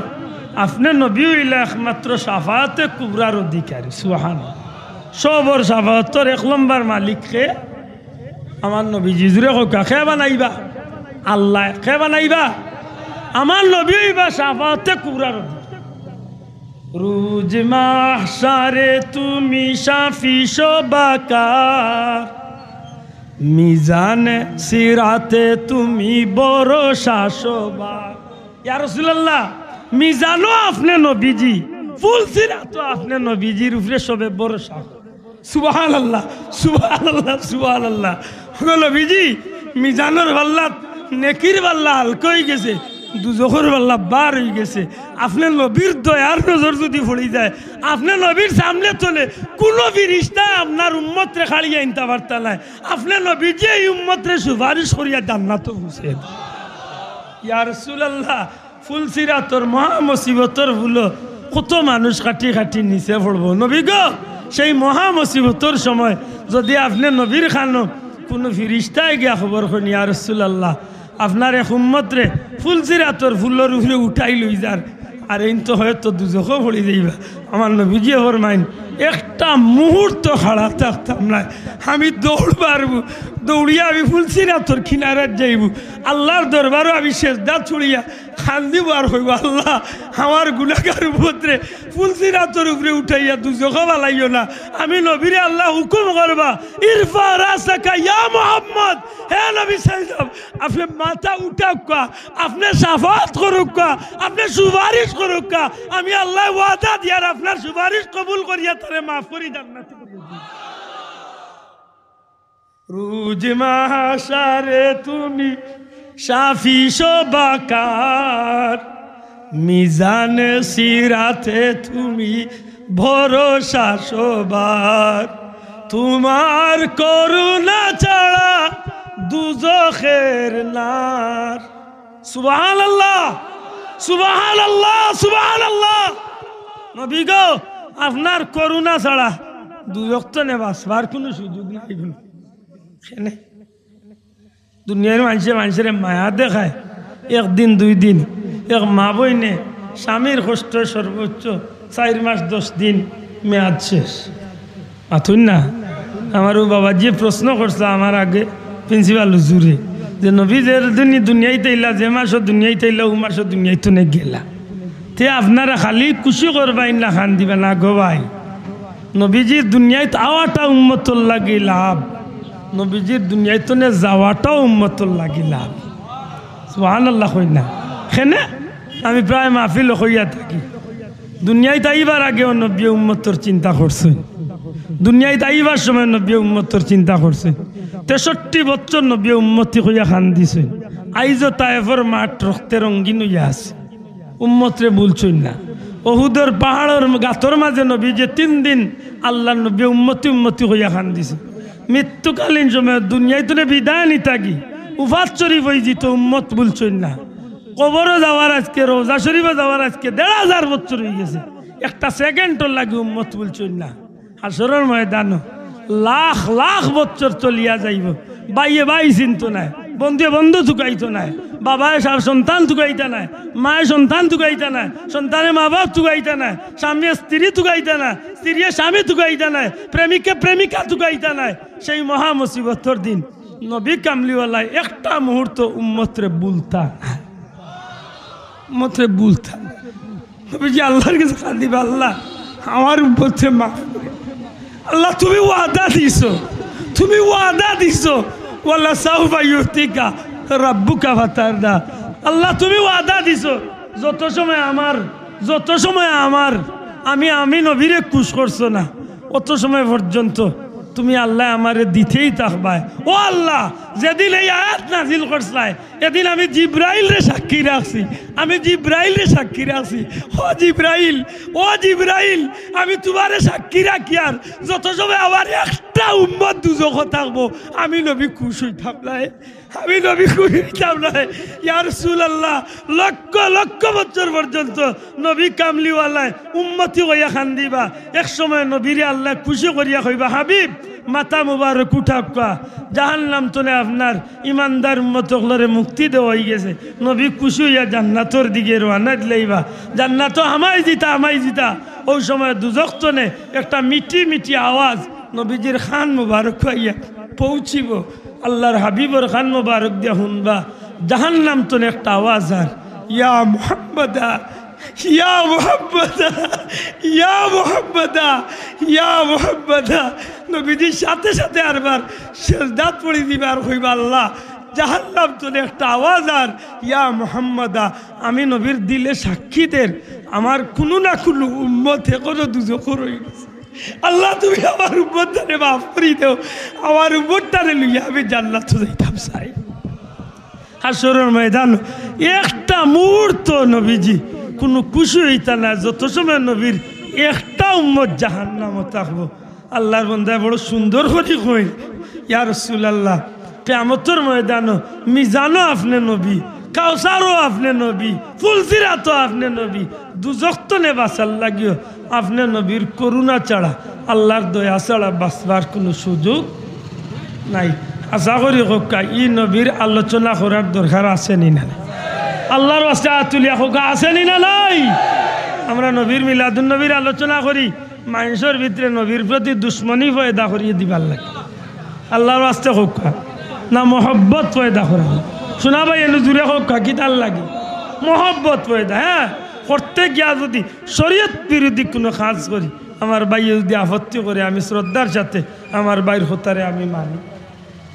আপনে নবী অইলা একমাত্র শাফাআতে কুবরার অধিকারী। সুবহানাল্লাহ। সবর শাফাআতর এক লম্বর মালিক কে? আমার নবীজি। জুরে কউক্কা, কে বানাইবা? আল্লাহ। কে বানাইবা? আমার নবী অইবা শাফাআতে কুবরার অধিকারী। রুজ মাহশারে তুমি শাফি সবাকার, মিজানে সিরাতে তুমি ভরসা সবার। ইয়া রাসূলুল্লাহ, মিজানো আপনে নবীজি, ফুলসিরাতো আপনে নবীজির উপরে সবে ভরসা। সুবহানাল্লাহ, সুবহানাল্লাহ, সুবহানাল্লাহ। ওগো নবীজি, মিজানর পাল্লাত নেকির পাল্লা হালকা অইগেছে, দুজখর পাল্লা ভার অইগেছে। আপনে নবীর দয়ার নজর যুদি পড়ি যায়, আপনে নবীর সামনে তলে কুনু ফিরিস্তায় আপনার উম্মতরে কাড়িয়া আনতা পারতা নায়। আপনে নবীজি এই উম্মতরে সুপারিশ করিয়া জান্নাতো পৌঁছে দেয়। ইয়া রাসূলুল্লাহ, ফুলসিরাতর মহা মুসিবতর ফুলো কত মানুষ কাটি কাটি নিচে পড়বো। নবী গো, সেই মহা মুসিবতর সময় যুদি আপনে নবীর কানো কুনু ফিরিস্তায় গিয়া খবর কইন, "ইয়া রাসূলুল্লাহ, আপনার এক উম্মতরে ফুলসিরাতর ফুলর উপরে উঠাই লই যার, আর এইন তো হয়তো দুজখো পড়ি যাইবা।" আমার নবীজিয়ে ফরমাইন, "একটা মুহূর্ত খাড়া থাকতাম নায়, আমি দৌড় মারবো, দৌড়িয়া আমি ফুলসিরাতর কিনারাত যাইবো, আল্লাহর দরবারো আমি সেজদাত ছুড়িয়া কান্দিবো আর কইবো, 'আল্লাহ, আমার গুনাহগার উম্মতরে ফুলসিরাতর উপরে উঠাইয়া দুজখো ফালাইও না।' আমি নবীরে আল্লাহ হুকুম করবা, 'ইরফা রাসাকা ইয়া মুহাম্মদ, হে নবী সাল্লাল্লাহু আলাইহি ওয়াসাল্লাম, আপনে মাথা উঠাউক্কা, আপনে শাফাআত করউক্কা, আপনে সুপারিশ করউক্কা, আমি আল্লায় ওয়াদা দিয়ার আপনার সুপারিশ কবুল করিয়া তারে মাফ করি জান্নাতি করি দিমু।'" রুজ মাহশারে তুমি শাফি সবাকার, মিজানে সিরাতে তুমি ভরসা সবার। তোমার করুণা ছাড়া দুজখের নার। সুবহানাল্লাহ, সুবহানাল্লাহ, সুবহানাল্লাহ। নবী গো, আপনার করুণা ছাড়া দুজখ তনে বাঁচবার কুনু সুযোগ নাই। কেনে? দুনিয়ার মানষে মানষরে মায়া দেখায়, একদিন দুই দিন। এক মা বইনে স্বামীর কষ্ট সর্বোচ্চ চাইর মাস দশ দিন, মেয়াদ শেষ। মাতইন না। আমার অউ বাবাজিয়ে প্রশ্ন করছে আমার আগে, প্রিন্সিপাল হুজুরে, যে নবী যে দিন দুনিয়াইত আইলা, যে মাসো দুনিয়াইত আইলা, অউ মাসো দুনিয়াইত থনে গেলা। তে আপনারা খালি খুশি করবায় না কান্দিবায় না গো ভাই। নবীজির দুনিয়াইত আওয়াটা উম্মতর লাগি লাভ, নবীজির দুনিয়াইত থনে যাওয়াটাও উম্মতর লাগি লাভ। সুবহানাল্লাহ কইন না। কেনে? আমি প্রায় মাহফিলো কইয়া থাকি, দুনিয়াইত আইবার আগেও নবীয়ে উম্মতর চিন্তা করছইন, দুনিয়াইত আইবার সময় নবীয়ে উম্মতর চিন্তা করছইন। তেষট্টি বছর নবীয়ে উম্মতি কইয়া কান্দিছইন। আইজও তায়েফর মাঠ রক্তে রঙ্গিন অইয়া আছে, উম্মতরে ভুলছইন না। অহুদর পাহাড়র গাতর মাঝে নবীজিয়ে তিন দিন আল্লার নবীয়ে উম্মতি উম্মতি কইয়া কান্দিছইন। মৃত্যুকালীন সময় দুনিয়াইত থনে বিদায় নিতা গি, উফাত শরীফ অইযিতো, উম্মত ভুলছইন না। কবরো যাওয়ার আজকে, রওজা শরীফো যাওয়ার আজকে দেড় হাজার বছর অইগেছে, একটা সেকেন্ডর লাগি উম্মত ভুলছইন না। হাশরর ময়দানো লাখ লাখ বছর চলিয়া যাইবো, ভাইয়ে ভাই চিনতো নায়, বন্ধুয়ে বন্ধু তুকাইতো নায়, বাবায় সা-, সন্তান তুকাইতা নায়, মায় সন্তান তুকাইতা নায়, সন্তানে মা বাপ তুকাইতা নায়, স্বামীয়ে স্ত্রী তুকাইতা নায়, স্ত্রীয়ে স্বামী তুকাইতা নায়, প্রেমিকে প্রেমিকা তুকাইতা নায়। সেই মহা মুসিবতর দিন নবী কামলিওয়ালায় একটা মুহূর্ত উম্মতরে ভুলতা নায়, উম্মতরে ভুলতা নায়। নবীজি আল্লার গেছে কান্দিবা, "আল্লাহ, আমার উম্মতরে মাফ করে। আল্লাহ, তুমি ওয়াদা দিছো, তুমি ওয়াদা দিছো, ওয়ালা সাউফা ইউতিকা রাব্বুকা ফাতারদা। আল্লাহ, তুমি ওয়াদা দিছো, যত সময় আমার, যত সময় আমার, আমি, আমি নবীরে খুশ করছো না, অত সময় পর্যন্ত তুমি আল্লায় আমারে দিতেই থাকবায়। ও আল্লাহ, যেদিন এই আয়াত নাজিল করছলায়, এদিন আমি জিব্রাইলরে সাক্ষী রাখছি, আমি জিব্রাইলরে সাক্ষী রাখছি। ও জিব্রাইল, ও জিব্রাইল, আমি তুমারে সাক্ষী রাখিয়ার, যত সময় আমার একটা উম্মত দুজখো থাকবো, আমি নবী খুশ অইতাম নায়, আমি নবী খুশ অইতাম নায়।" ইয়া রাসূলুল্লাহ, লক্ষ লক্ষ বছর পর্যন্ত নবী কামলিওয়ালায় উম্মতি কইয়া কান্দিবা। এক সময় নবীরে আল্লায় খুশি করিয়া কইবা, "হাবিব, মাথা মুবারক উঠাউক্কা, জাহান্নাম তনে আপনার ইমানদার উম্মত অকলরে মুক্তি দেওয়া অইগেছে।" নবী খুশি অইয়া জান্নাতর দিকে রওয়ানা দিলাইবা। জান্নাতো হামাই যিতা, হামাই যিতা। অউ সময় দুজখ তনে একটা মিঠি মিঠি আওয়াজ নবীজির কান মুবারক অইয়া পৌঁছিবো। আল্লার হাবিবর কান মুবারক দিয়া হুনবা, জাহান্নাম তনে একটা আওয়াজ আর, "ইয়া মুহাম্মাদা, ইয়া মুহাম্মাদা, ইয়া মুহাম্মাদা, ইয়া মুহাম্মাদা।" নবীজির সাথে সাথে আরবার সেজদাত পড়ি দিবা আর কইবা, "আল্লাহ, জাহান্নাম তনে একটা আওয়াজ আর, ইয়া মুহাম্মাদা।" আমি নবীর দিলে সাক্ষী দের, আমার কুনু না কুনু উম্মত এখনো দুজখো রইগেছে। আল্লাহ, তুমি আমার উম্মতটারে মাফ করি দেও, আমার উম্মতটারে লইয়া আমি জান্নাতো যাইতাম চাই। হাশরর ময়দান একটা মুহূর্ত নবীজি কুনু খুশি অইতা নায়, যত সময় নবীর একটা উম্মত জাহান্নামো থাকবো। আল্লার বন্দায় বড় সুন্দর করি কইন, "ইয়া রাসূলুল্লাহ, কিয়ামতর ময়দানো মিজানো আপনে নবী, কাউসারও আপনে নবী, ফুলসিরাতও আপনে নবী, দুজখ তনে বাঁচার লাগিও আপনে নবীর করুণা ছাড়া, আল্লার দয়া ছাড়া বাঁচবার কুনু সুযোগ নাই।" আশা করি কউক্কা, ই নবীর আলোচনা করার দরকার আছে নি না? আল্লার ওয়াস্তে আত তুলিয়া কউক্কা, আছে নি না নাই? আমরা নবীর মিলাদুন নবীর আলোচনা করি, মানষর ভিতরে নবীর প্রতি দুশমনি পয়দা করিয়া দিবার লাগি। আল্লার ওয়াস্তে কউক্কা, না মহব্বত পয়দা করা? শোনা ভাই, এনু জুরে কউক্কা, কিতার লাগি? মহব্বত পয়দা, হ্যাঁ? করতে গিয়া যুদি শরীয়ত বিরোধী কুনু কাজ করি, আমার ভাইয়ে যুদি আপত্তি করে, আমি শ্রদ্ধার সাথে আমার ভাইর কথারে আমি মানি।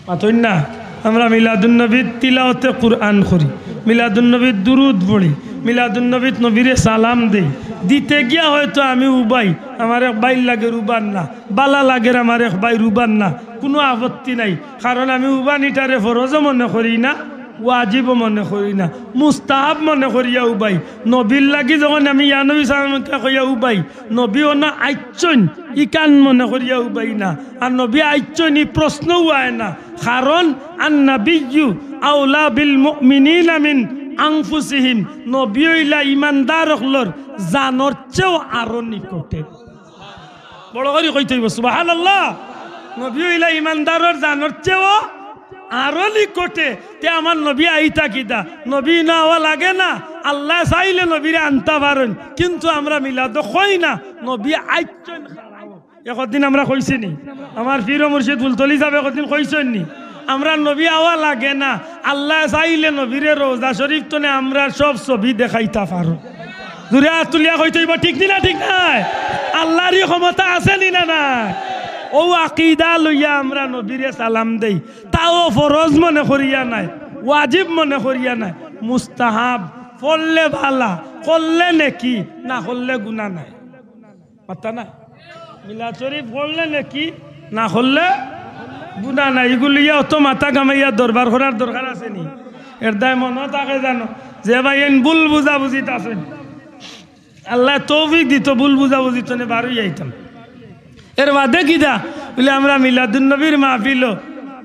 মাতইন না, আমরা মিলাদুন নবীর তিলাওয়াতে কুরআন করি, মিলাদুন নবীর দুরুদ পড়ি, মিলাদুন নবীত নবীরে সালাম দেই। দিতে গিয়া হয়তো আমি উবাই, আমার এক ভাইর লাগের উবান না, বালা লাগের আমার এক ভাইর উবান না, কুনু আপত্তি নাই। কারণ আমি উবানিটারে ফরজও মনে করি না, ওয়াজিবও মনে করি না, মুস্তাহাব মনে করিয়া উবাই। নবীর লাগি যখন আমি ইয়া নবী সালামকে কইয়া উবাই, নবী অনো আইচ্ছইন, ইখান মনে করিয়া উবাই না। আর নবী আইচ্ছইন, ই প্রশ্নও আয় না। কারণ আন নাবিয়্যু আওলা বিল মুমিনিনা মিন আনফুসিহিম, নবী অইলা ইমানদার অকলর জানর চেয়েও আরো নিকটে। বড় করি কইতে অইবো, সুবহানাল্লাহ। নবী অইলা ইমানদারর জানর চেয়েও আরো নিকটে, তে আমার নবী আইতা কিতা? নবী না আওয়া লাগে না? আল্লায় চাইলে নবীরে আনতা পারইন, কিন্তু আমরা মিলাদো কই না, নবী আইছইন খাড়াও। একদিন আমরা কইছি নি? আমার পীর ও মুর্শিদ ফুলতলি সাবে একদিন কইছইন নি? আমরার নবী আওয়া লাগে না, আল্লায় চাইলে নবীরে রওজা শরীফ তনে আমরার সব ছবি দেখাইতা পারো। জুরে আত তুলিয়া কইতে অইবো, ঠিক নি না ঠিক নায়? আল্লারই ক্ষমতা আছে নি না নাই? অউ আকিদা লইয়া আমরা নবীরে সালাম দেই, তাও ফরজ মনে করিয়া নায়, ওয়াজিব মনে করিয়া নায়, মুস্তাহাব, পড়লে ভালা, করলে নেকি, না করলে গুনা নাই। মাত্তা না? মিলাদ শরীফ পড়লে নেকি, না করলে গুনা নাই। ইগুলিয়া অত মাথা ঘামাইয়া দরবার করার দরকার আছে নি? এর দায় মনো থাকে জানো, যে ভাইয়াইন ভুল বুঝাবুঝিত আছইন, আল্লায় তৌফিক দিতো, ভুল বুঝাবুঝি তনে বার অইয়া আইতাম। এর বাদে কিতা? বুলে আমরা মিলাদুন নবীর মাহফিলো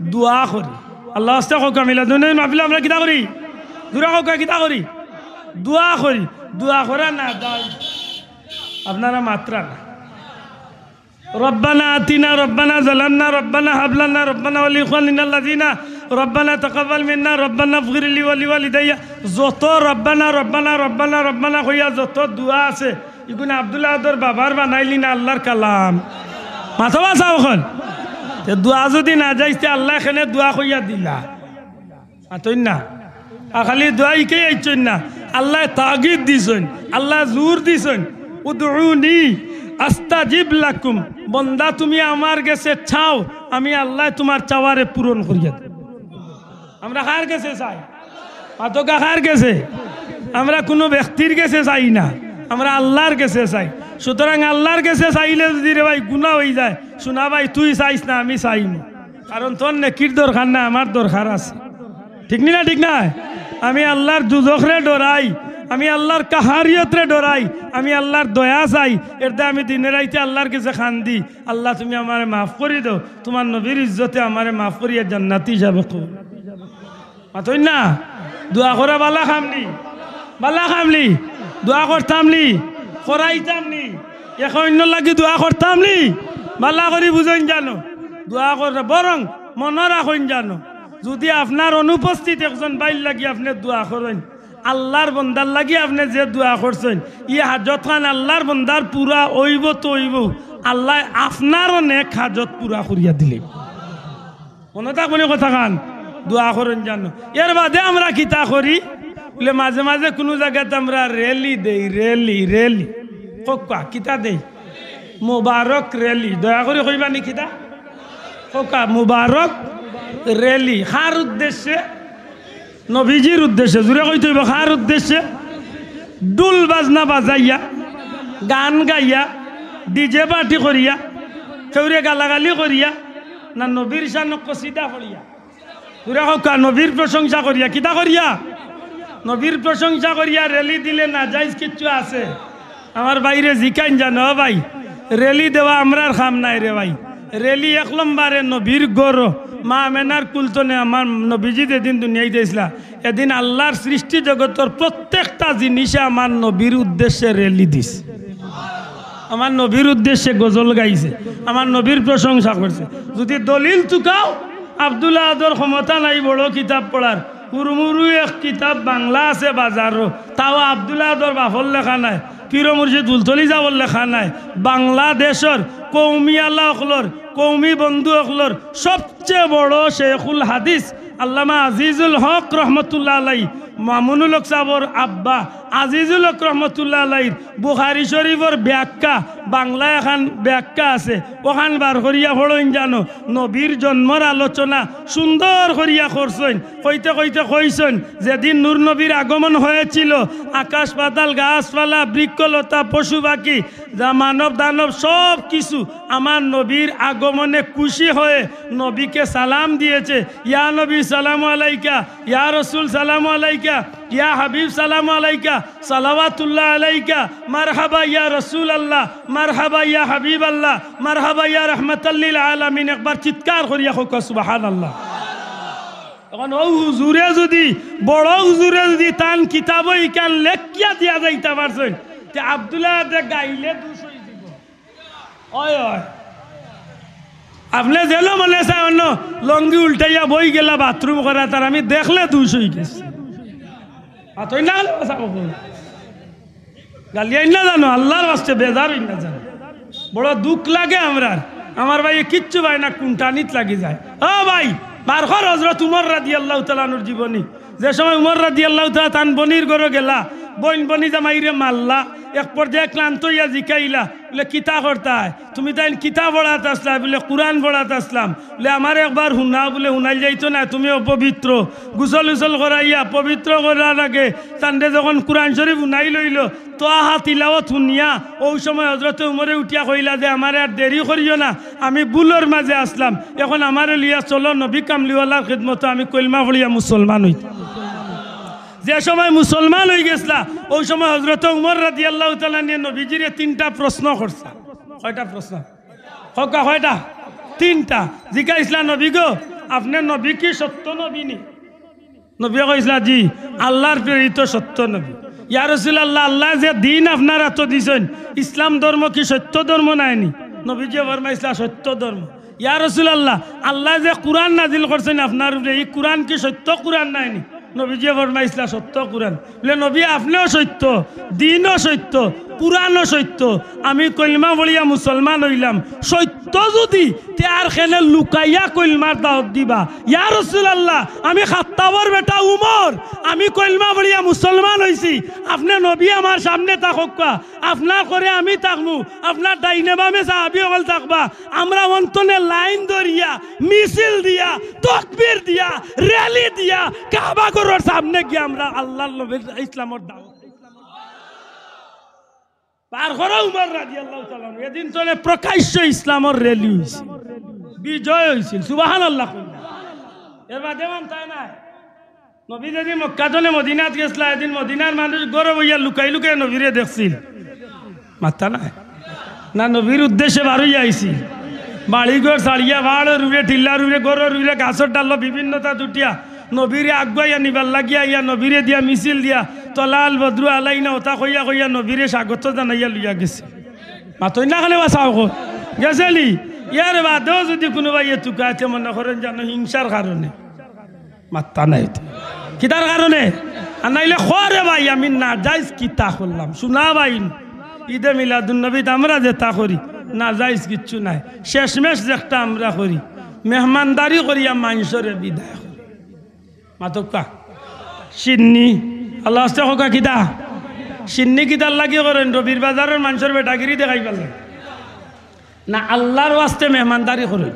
দোয়া করি। আল্লার ওয়াস্তে কউক্কা, মিলাদুন নবীর মাহফিলো আমরা কিতা করি? জুরে কউক্কা, কিতা করি? দোয়া করি। দোয়া করা না যায়, আপনারা মাতরা না। রব্বানা আতিনা, রব্বানা যালামনা, রব্বানা হাব লানা, রব্বানা ওয়া লিইখওয়ানিনা আল্লাযিনা, রব্বানা তাকাব্বাল মিন্না, রব্বানা ইগফির লি ওয়া লিওয়ালিদাইয়া। যত রব্বানা, রব্বানা, রব্বানা, রব্বানা কইয়া যত দোয়া আছে, ইগুন আব্দুল আহাদর বাবার বানাইলি না আল্লার কালাম? মাতো বা চাও অখন। তে দোয়া যুদি না যাইজ, তে আল্লায় কেনে দোয়া কইয়া দিলা? মাতইন না। আর খালি দোয়া ইকেই আইছইন না, আল্লায় তাগিদ দিছইন, আল্লায় জোর দিছইন, "উদউনি আস্তাজিব লাকুম।" বন্দা, তুমি আমার গেছে চাও, আমি আল্লায় তুমার চাওয়ারে পূরণ করিয়া দিমু। আমরা কার গেছে চাই? মাতউক্কা, কার গেছে? আমরা কুনু ব্যক্তির গেছে চাই না, আমরা আল্লার গেছে চাই। সুতরাং আল্লার গেছে চাইলে যুদি রে ভাই গুনা অইযায়, হুনা ভাই, তুই চাইস না, আমি চাইমু। কারণ তোর নেকির দরকার না, আমার দরকার আছে। ঠিক নি না? ঠিক নায়? আমি আল্লার দুজখরে ডরাই, আমি আল্লার কাহারিয়তরে ডরাই, আমি আল্লার দয়া চাই। এরদায় আমি দিনে রাইতে আল্লার গেছে কান্দি, "আল্লা, তুমি আমারে মাফ করি দেও, তুমার নবীর ইজ্জতে আমারে মাফ করিয়া জান্নাতি হিসাবে কবুল।" মাতইন না? দোয়া করা ভালা কাম নি? ভালা কাম নি? দোয়া করতাম নি? করাইতাম নি? একে অইন্যর লাগি দোয়া করতাম নি? ভালা করি বুঝইন জানো, দোয়া করা বরং মনো রাখইন জানো, যুদি আপনার অনুপস্থিত একজন ভাইর লাগি আপনে দোয়া করইন, আল্লার বন্দার লাগি আপনে যে দোয়া করছইন, ই হাজত খান আল্লার বন্দার পুরা অইবো তো অইবো, আল্লায় আপনারও নেক হাজত পুরা করিয়া দিলে। মনো থাকবো নি কথা খান? দোয়া করইন জানো। এর বাদে আমরা কিতা করি? বুলে মাঝে মাঝে কুনু জাগাত আমরা rally দেই, rally, rally। কউক্কা, কিতা দেই? মোবারক rally। দয়া করি কইবা নি কিতা? কউক্কা, মোবারক rally। কার উদ্দেশ্যে? নবীজির উদ্দেশ্যে। জুরে কইতে অইবো, কার উদ্দেশ্যে? ঢুল বাজনা বাজাইয়া, গান গাইয়া, DJ party করিয়া, কেউরে গালাগালি করিয়া, না নবীর শানো কসিদা পড়িয়া? জুরে কউক্কা, নবীর প্রশংসা করিয়া। কিতা করিয়া? নবীর প্রশংসা করিয়া rally দিলে নাজাইজ কিচ্ছু আছে? আমার ভাইরে জিকাইন জানো, "ও ভাই, rally দেওয়া আমরার কাম নায় রে ভাই। Rally এক লম্বরে নবীর ঘর, মা আমেনার কুলতনে আমার নবীজি যেদিন দুনিয়াইত আইছলা, এদিন আল্লার সৃষ্টি জগতর প্রত্যেকটা জিনিসে আমার নবীর উদ্দেশ্যে rally দিছে, আমার নবীর উদ্দেশ্যে গজল গাইছে, আমার নবীর প্রশংসা করছে।" যুদি দলিল তুকাও, আব্দুল আহাদর ক্ষমতা নাই বড় কিতাব পড়ার, হুরুমুরু এক কিতাব বাংলা আছে বাজারো, তাও আব্দুল আহাদর বাপর লেখা নায়, পীর মুর্শিদ ফুলতলি সাবর লেখা নায়। বাংলাদেশর কওমি আলা অকলর, কওমি বন্ধু অকলর সবচেয়ে বড় শেখুল হাদিস আল্লামা আজিজুল হক রহমতুল্লাহ আলাই, মামুনুল হক সাবর আব্বা আজিজুল হক রহমতুল্লাহ আলাইর বুখারী শরীফর ব্যাখ্যা, বাংলা এখান ব্যাখ্যা আছে, অখান বার করিয়া পড়ইন জানো, নবীর জন্মর আলোচনা সুন্দর করিয়া করছইন। কইতে কইতে কইছইন, "যেদিন নূর নবীর আগমন হয়েছিল, আকাশ পাতাল, গাছপালা, বৃক্ষলতা, পশু পাখি, যা মানব দানব সব কিছু আমার নবীর আগমনে খুশি হয়ে নবীকে সালাম দিয়েছে, 'ইয়া নবী সালামু আলাইকা, ইয়া রসুল সালামু আলাইকা, ইয়া হাবিব সালামু আলাইকা, সালাওয়াতুল্লাহ আলাইকা, মারহাবা ইয়া রসুল আল্লাহ, মারহাবা ইয়া হাবিব আল্লাহ, মারহাবা ইয়া রহমাতাল্লিল আলামিন।'" একবার চিৎকার করিয়া কউক্কা সুবহানাল্লাহ। অখন অউ হুজুরে যুদি, বড় হুজুরে যুদি তান কিতাবো ইখান লেখিয়া দিয়া যাইতা পারছইন, তে আব্দুল আহাদে গাইলে দুষ অইযিবো। অয়, অয়। আপনে যেন মনে চায় অন্য লঙ্গি উল্টাইয়া বই গেলা বাথরুম করা, তার আমি দেখলে দুষ অই গেছে। আর তুই না হলে কথা বলবো। গালিয়াইন না জানো, আল্লাহর ওয়াস্তে বেজার অইন না জানো। বড় দুখ লাগে আমরার। আমার ভাইয়ে কিচ্ছু পায় না, কুনটানিত লাগি যায়। ও ভাই, বার কর হযরত উমর রাদিয়াল্লাহু তাআলা আনহুর জীবনী। যে সময় উমর রাদিয়াল্লাহু তাআলা তান বইনর ঘরো গেলা, বইন বইনি জামাইরে মারলা, এক পর্যায়ে ক্লান্ত অইয়া জিকাইলা, বলে, "কিতা করতায়? তুমি তাইন কিতা পড়াত আছলায়?" বলে, "কুরআন পড়াত আছলাম।" বলে, "আমারে একবার হুনাও।" বলে, "হুনাইল যাইতো নায়, তুমি অপবিত্র।" গোসল উসল করাইয়া পবিত্র করার আগে তানরে যখন কুরআন শরীফ হুনাই লইলো, তোহা তিলাওয়াত হুনিয়া অউ সময় হযরতে উমরে উঠিয়া কইলা যে, "আমারে আর দেরি করিও না, আমি ভুলর মাঝে আছলাম, এখন আমারে লইয়া চলো নবী কামলিওয়ালার খিদমতো, আমি কলমা পড়িয়া মুসলমান অইতাম।" যে সময় মুসলমান অই গেছলা, অউ সময় হযরতে উমর রাদিয়াল্লাহু তাআলা আনহু নবীজিরে তিনটা প্রশ্ন করছলা। কয়টা প্রশ্ন? কউক্কা কয়টা? তিনটা। জিকাইছলা, "নবী গো, আপনে নবী কি সত্য নবী নি?" নবীয়ে কইছলা, "জি, আল্লাহর প্রেরিত সত্য নবী।" "ইয়া রাসূলুল্লাহ, আল্লায় যে দিন আপনার আতো দিছইন, ইসলাম ধর্ম কি সত্য ধর্ম নায় নি?" নবীজিয়ে ফরমাইছলা, "সত্য ধর্ম।" "ইয়া রাসূলুল্লাহ, আল্লায় যে কুরআন নাজিল করছইন আপনার উপরে, ই কুরআন কি সত্য কুরআন নায় নি?" নবীজিয়ে ফরমাইছলা, "সত্য কুরআন।" বলে, "নবী, আপনেও সত্য, দিনও সত্য, কুরআনও সত্য, আমি কলমা পড়িয়া মুসলমান অইলাম, সত্য যুদি, তে আর কেনে লুকাইয়া কলমার দাওয়াত দিবা?" "ইয়া রাসূলুল্লাহ, আমি খাত্তাবর বেটা উমর, আমি কলমা পড়িয়া মুসলমান অইছি, আপনে নবী আমার সামনে থাকউক্কা, আপনার করে আমি থাকমু, আপনার ডাইনে বামে সাহাবী অকল থাকবা, আমরা অন্তনে লাইন ধরিয়া, মিছিল দিয়া, তকবীর দিয়া, র‍্যালি দিয়া, কাবা ঘরর সামনে গিয়া আমরা আল্লাহর নবীর ইসলামর দাওয়াত।" বার করো উমর রাদিয়াল্লাহু তাআলা আনহু। এদিন তনে প্রকাশ্য ইসলামর র‍্যালি অইছে, বিজয় অইছিল। সুবহানাল্লাহ কইন। এর বাদে মানতায় নায়। নবী যেদিন মক্কা তনে মদিনাত গেছলা, এদিন মদিনার মানুষ ঘরো বইয়া লুকাই লুকাই নবীরে দেখছিল। মাতরা নায়। না, নবীর উদ্দেশ্যে বারইয়া আইছিল। বাড়ি ঘর ছাড়িয়া, পাহাড়র উপরে, টিল্লার উপরে, ঘরর উপরে, গাছর ডালো, বিভিন্নতাত উঠিয়া নবীরে আগুয়াইয়া নিবার লাগিয়া, ইয়া নবীরে দিয়া মিছিল দিয়া, "তলাআল বদরু আলাইনা" অতা কইয়া কইয়া নবীরে স্বাগত জানাইয়া লইয়া গেছে। মাতইন না কেনে বা চাও কো। গেছে নি? ইয়ার বাদেও যুদি কুনুবায় তুকাইতে মনে করইন জানো হিংসার কারণে। মাতরা নায় তো। কিতার কারণে? আর নাইলে কও রে ভাই, আমি নাজাইজ কিতা করলাম? হুনা ভাই, ঈদে মিলাদুন নবীত আমরা যেতা করি, নাজাইজ কিচ্ছু নাই। শেষমেশ যেকটা আমরা করি, মেহমানদারি করিয়া মানষরে বিদায় করি। মাতউক্কা। শিন্নি। আল্লাহর ওয়াস্তে কউক্কা কিতা? শিন্নি কিতার লাগি করইন? রবির বাজারর মানষর বেটাগিরি দেখাইবার লাগি। না, আল্লাহর ওয়াস্তে মেহমানদারি করইন।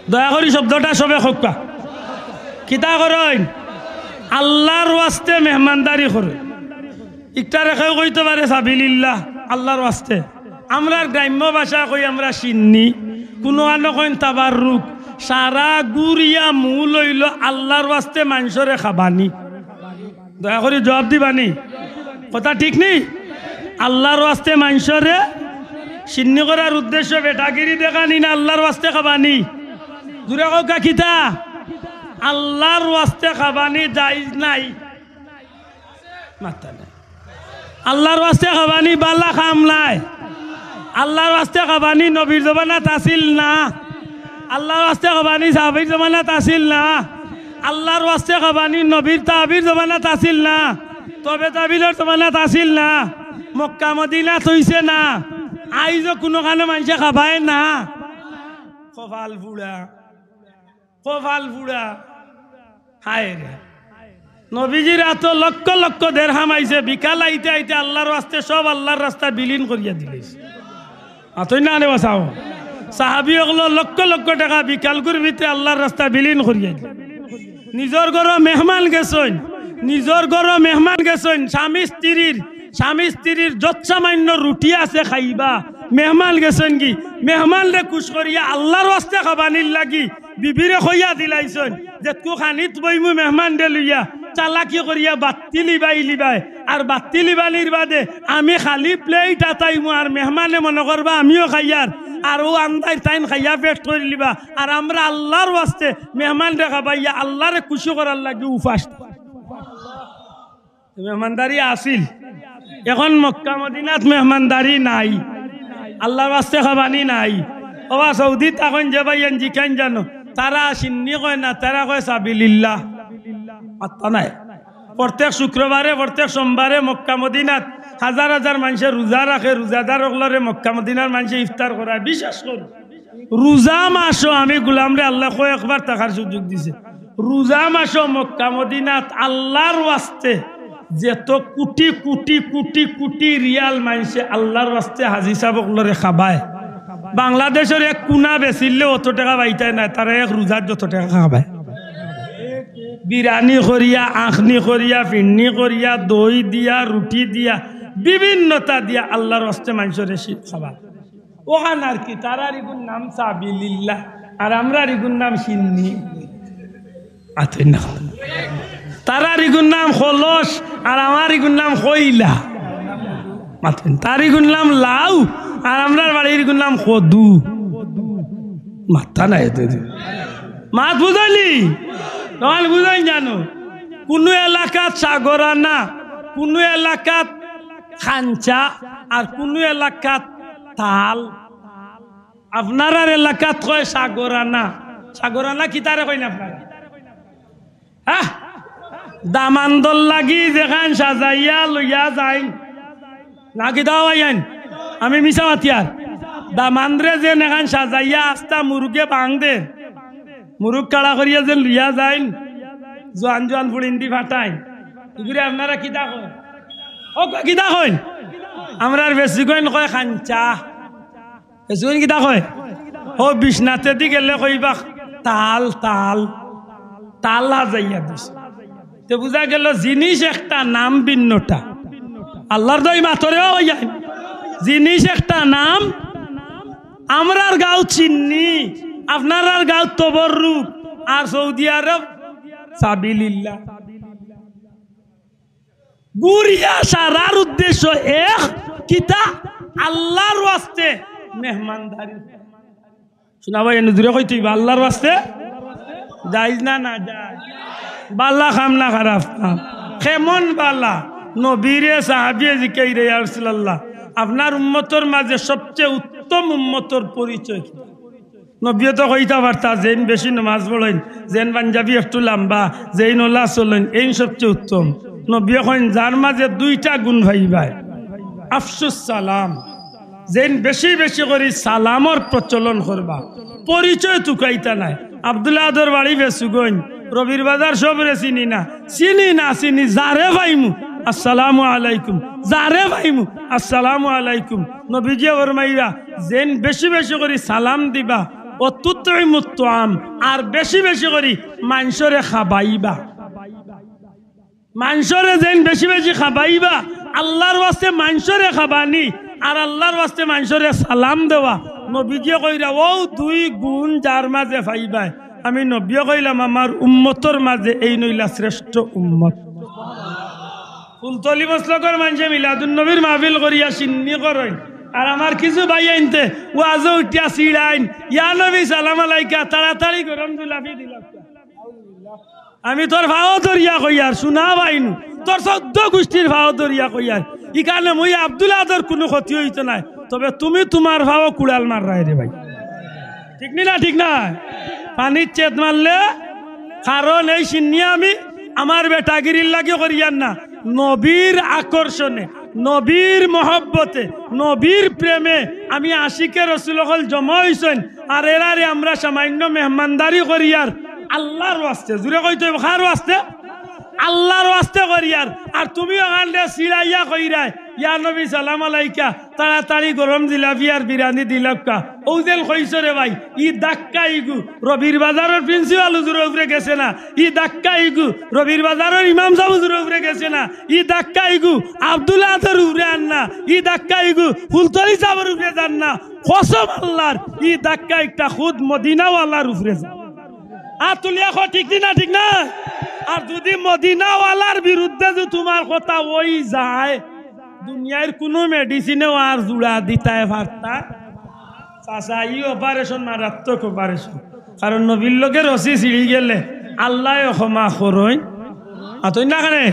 দয়া করি শব্দটা সবে কউক্কা। কিতা করইন? আল্লাহর ওয়াস্তে মেহমানদারি করইন। ইকটারে কেউ কইতো পারে সাবিলিল্লাহ, আল্লাহর ওয়াস্তে। আমরার গ্রাম্য ভাষায় কই আমরা শিন্নি, কুনুখানো কইন তাবাররুক। সারা গুরিয়া মূল অইলো আল্লাহর ওয়াস্তে মানষরে খাবানি। দয়া করি জুয়াপ দিবানি, কথা ঠিক নি? আল্লাহর ওয়াস্তে মানষরে শিন্নি করার উদ্দেশ্য বেটাগিরি দেখানি না আল্লাহর ওয়াস্তে খাবানি? জুরে কউক্কা কিতা? আল্লাহর ওয়াস্তে খাবানি জাইজ নায়। মাতরা নায়। আল্লাহর ওয়াস্তে খাবানি বালা কাম নায়। আল্লাহর ওয়াস্তে খাবানি নবীর জমানাত আছিল না। আল্লাহর ওয়াস্তে খাবানি সাহাবীর জমানাত আছিল না। আল্লাহর ওয়াস্তে খাবানি নবীর তাবির জমানাত আছিল না। তবে তাবিলর জমানাত আছিল না। মক্কা মদিনাত অইছে না। আইজও কুনুখানো মানষে খাবায় না। কপাল পুড়া। কপাল পুড়া। হায় রে। নবীজির আতো লক্ষ লক্ষ দেরহাম আইছে, বিকাল আইতে আইতে আল্লাহর ওয়াস্তে সব আল্লাহর রাস্তায় বিলীন করিয়া দিলাইছে। মাতইন না কেনে বা চাও। সাহাবী অকলর লক্ষ লক্ষ টেকা বিকালকুর ভিতরে আল্লাহর রাস্তায় বিলীন করিয়া দিলা। নিজর ঘরো মেহমান গেছইন, নিজর ঘরো মেহমান গেছইন, স্বামী স্ত্রীর, স্বামী স্ত্রীর যৎসামান্য রুটি আছে খাইবা, মেহমান গেছইনগি, মেহমানরে খুশ করিয়া আল্লাহর ওয়াস্তে খাবানির লাগি বিবিরে কইয়া দিলাইছইন, যেতকু খানিত বইমু মেহমানরে লইয়া, চালাকি করিয়া বাত্তি লিবাই লিবায়। আর বাত্তি লিবানির বাদে আমি খালি প্লেট আতাইমু, আর মেহমানে মনো করবা আমিও খাইয়ার, আর অউ আন্দাইর তাইন খাইয়া পেট করিলিবা। আর আমরা আল্লাহর ওয়াস্তে মেহমানরে খাবাইয়া আল্লাহরে খুশি করার লাগি উপাস থাকি। মেহমানদারি আছিল, এখন মক্কা মদিনাত মেহমানদারি নাই, আল্লাহর ওয়াস্তে খাবানি নাই। ওবা সৌদি তখন যে ভাইয়াইন জিকাইন জানো, তারা সিন্নি কয় না, তারা কয় সাবিলিল্লাহ। মাত্তা নাই। প্রত্যেক শুক্রবারে, প্রত্যেক সোমবারে মক্কা মদিনাত হাজার হাজার মানষে রোজা রাখে, রোজাদার অকলরে মক্কা মদিনার মানষে ইফতার করায়। বিশেষ করি রোজা মাসো আমি গোলামরে আল্লায় কয়েকবার থাকার সুযোগ দিছে। রোজা মাসো মক্কা মদিনাত আল্লার ওয়াস্তে যত কুটি কুটি কুটি কুটি রিয়াল মানষে আল্লার ওয়াস্তে হাজি সাব অকলরে খাবায়, বাংলাদেশর এক কুনা বেচিলেও অত টেকা পাইতায় নায়, তারা এক রোজার যত টেকা খাবায়। বিরানি করিয়া, আখনি করিয়া, ফিরনি করিয়া, দই দিয়া, রুটি দিয়া, বিভিন্নতা দিয়া আল্লার ওয়াস্তে মানষরে খাবায়। অখান আর কি, তারার ইগুর নাম সাবিলিল্লাহ, আর আমরার ইগুর নাম সিন্নি। আতই না। তারার ইগুর নাম খলস, আর আমার ইগুর নাম খইলা। মাতইন, তার ইগুর নাম লাউ, আর আমরার বাড়ির ইগুর নাম কদু। মাত্তা নাই এতে। মাত বুঝাইলি? তখন বুঝাইন জানো, কুনু এলাকাত সাগরানা, কুনু এলাকাত খাঞ্চা, আর কুনু এলাকাত তাল। আপনারার এলাকাত কয় সাগরানা। সাগরানা কিতারে কইন আপনারা? হ্যাঁ, দামান্দর লাগি যেখান সাজাইয়া লইয়া যাইন, না কিতা ভাইয়াইন? আমি মিছা মাতিয়ার? দামান্দরে যেন এখান সাজাইয়া আস্তা মুরুগে বাং দে, মুরুগ কাড়া করিয়া যেন লইয়া যাইন, জোয়ান জোয়ান ফুড়িন্দি ফাটাইন, ইগুরে আপনারা কিতা কইন? ও কিতা কইন? আমরার বেশি কইন কয় খাঞ্চা। বেশি কইন কিতা কয়? ও বিছনাতেদি গেলে কইবা তাল, তাল, তাল হাজাইয়া দিছে। তে বুঝা গেল জিনিস একটা, নাম ভিন্নটা। আল্লার দোয়াই মাতরে ও ভাইয়াইন, জিনিস একটা, নাম। আমরার গাঁও সিন্নি, আপনারার গাঁও তবররুক, আর সৌদি আরব সাবিলিল্লাহ। ঘুরিয়া সারার উদ্দেশ্য এক, কিতা? আল্লার ওয়াস্তে মেহমানদারি। শুনা ভাই, এনে জুরে কইতে অইবা, আল্লার ওয়াস্তে। জায়েজ না, না জায়েজ? বালা কাম না খারাপ কাম? কেমন বালা? নবীরে সাহাবিয়ে জিকাইরা, "ইয়া রাসূলুল্লাহ, আপনার উম্মতর মাঝে সবচেয়ে উত্তম উম্মতর পরিচয় কিতা?" নবীয়ে তো কইতা পারতা, যেইন বেশি নমাজ পড়ইন, যেইন পাঞ্জাবি একটু লাম্বা, যেইন ওলা চলইন, এইন সবচেয়ে উত্তম। নবীয়ে কইন, "যার মাঝে দুইটা গুণ পাইবায়, আফশুস সালাম, যেইন বেশি বেশি করি সালামর প্রচলন করবা, পরিচয় তুকাইতা নায়।" আব্দুল আদর বাড়ি বেসুগঞ্জ, রবির বাজার সবরে চিনি না, চিনি না চিনি, যারে পাইমু, "আসসালামু আলাইকুম", যারে পাইমু, "আসসালামু আলাইকুম।" নবীজিয়ে ফরমাইরা, যেইন বেশি বেশি করি সালাম দিবা, "ওয়া তুতইমুত তাআম", আর বেশি বেশি করি মানষরে খাবাইবা। মানষরে যেইন বেশি বেশি খাবাইবা, আল্লার ওয়াস্তে মানষরে খাবানি, আর আল্লার ওয়াস্তে মানষরে সালাম দেওয়া। নবীজিয়ে কইরা, "অউ দুই গুণ যার মাঝে পাইবায়।" আমি নবীয়ে কইলাম, "আমার উম্মতর মাঝে এইন অইলা শ্রেষ্ঠ উম্মত।" ফুলতলি মসলকর মানষে মিলাদুন নবীর মাহফিল করিয়া সিন্নি করইন, আর আমার কিছু ভাইয়াইন্তে ওয়াজো উঠিয়া চিড়াইন, "ইয়া নবী সালাম আলাইকা, তাড়াতাড়ি গরম জিলাপি দিলাউক্কা।" আমি তোর পাও ধরিয়া কইয়ার, শুনা ভাইনু, তোর চৌদ্দ গুষ্টির পাও ধরিয়া কইয়ার, ইখানে মুই আব্দুল আদর কুনু ক্ষতি অইতো নায়, তবে তুমি তুমার পাও কুড়াল মাররায় রে ভাই। ঠিক নি না? ঠিক না? পানিত চেত মারলে, কারণ এই সিন্নি আমি আমার বেটাগিরির লাগি করিয়ার না, নবীর আকর্ষণে, নবীর মহব্বতে, নবীর প্রেমে আমি আশিকে রসুল অকল জমা অইছইন, আর এরারে আমরা সামান্য মেহমানদারি করিয়ার আল্লার ওয়াস্তে। জুরে কইতে অইবো, কার ওয়াস্তে? আল্লার ওয়াস্তে করিয়ার। আর তুমি অখানরে চিড়াইয়া কইরায়, "ইয়া নবী সালাম আলাইকা, তাড়াতাড়ি গরম জিলাপি আর বিরানি দিলাউক্কা।" অউ যেন কইছো রে ভাই, ই ধাক্কা ইগু রবির বাজারর প্রিন্সিপাল হুজুরর উপরে গেছে না, ই ধাক্কা ইগু রবির বাজারর ইমাম সাব হুজুরর উপরে গেছে না, ই ধাক্কা ইগু আব্দুল আদর উপরে আর না, ই ধাক্কা ইগু ফুলতলি সাবর উপরে যার না। কসম আল্লার, ই ধাক্কা একটা খুদ মদিনাওয়ালার উপরে যায়। আর তুলিয়া কও, ঠিক নি না? ঠিক না? আর যুদি মদিনাওয়ালার বিরুদ্ধে যুদি তুমার কথা অই যায়, দুনিয়ার কুনু মেডিসিনেও আর জুড়া দিতায় পারতা। চাচা, ই অপারেশন মারাত্মক অপারেশন। কারণ নবীর লগে রশি ছিড়ি গেলে আল্লায়ও ক্ষমা করইন। আতই না কেনে?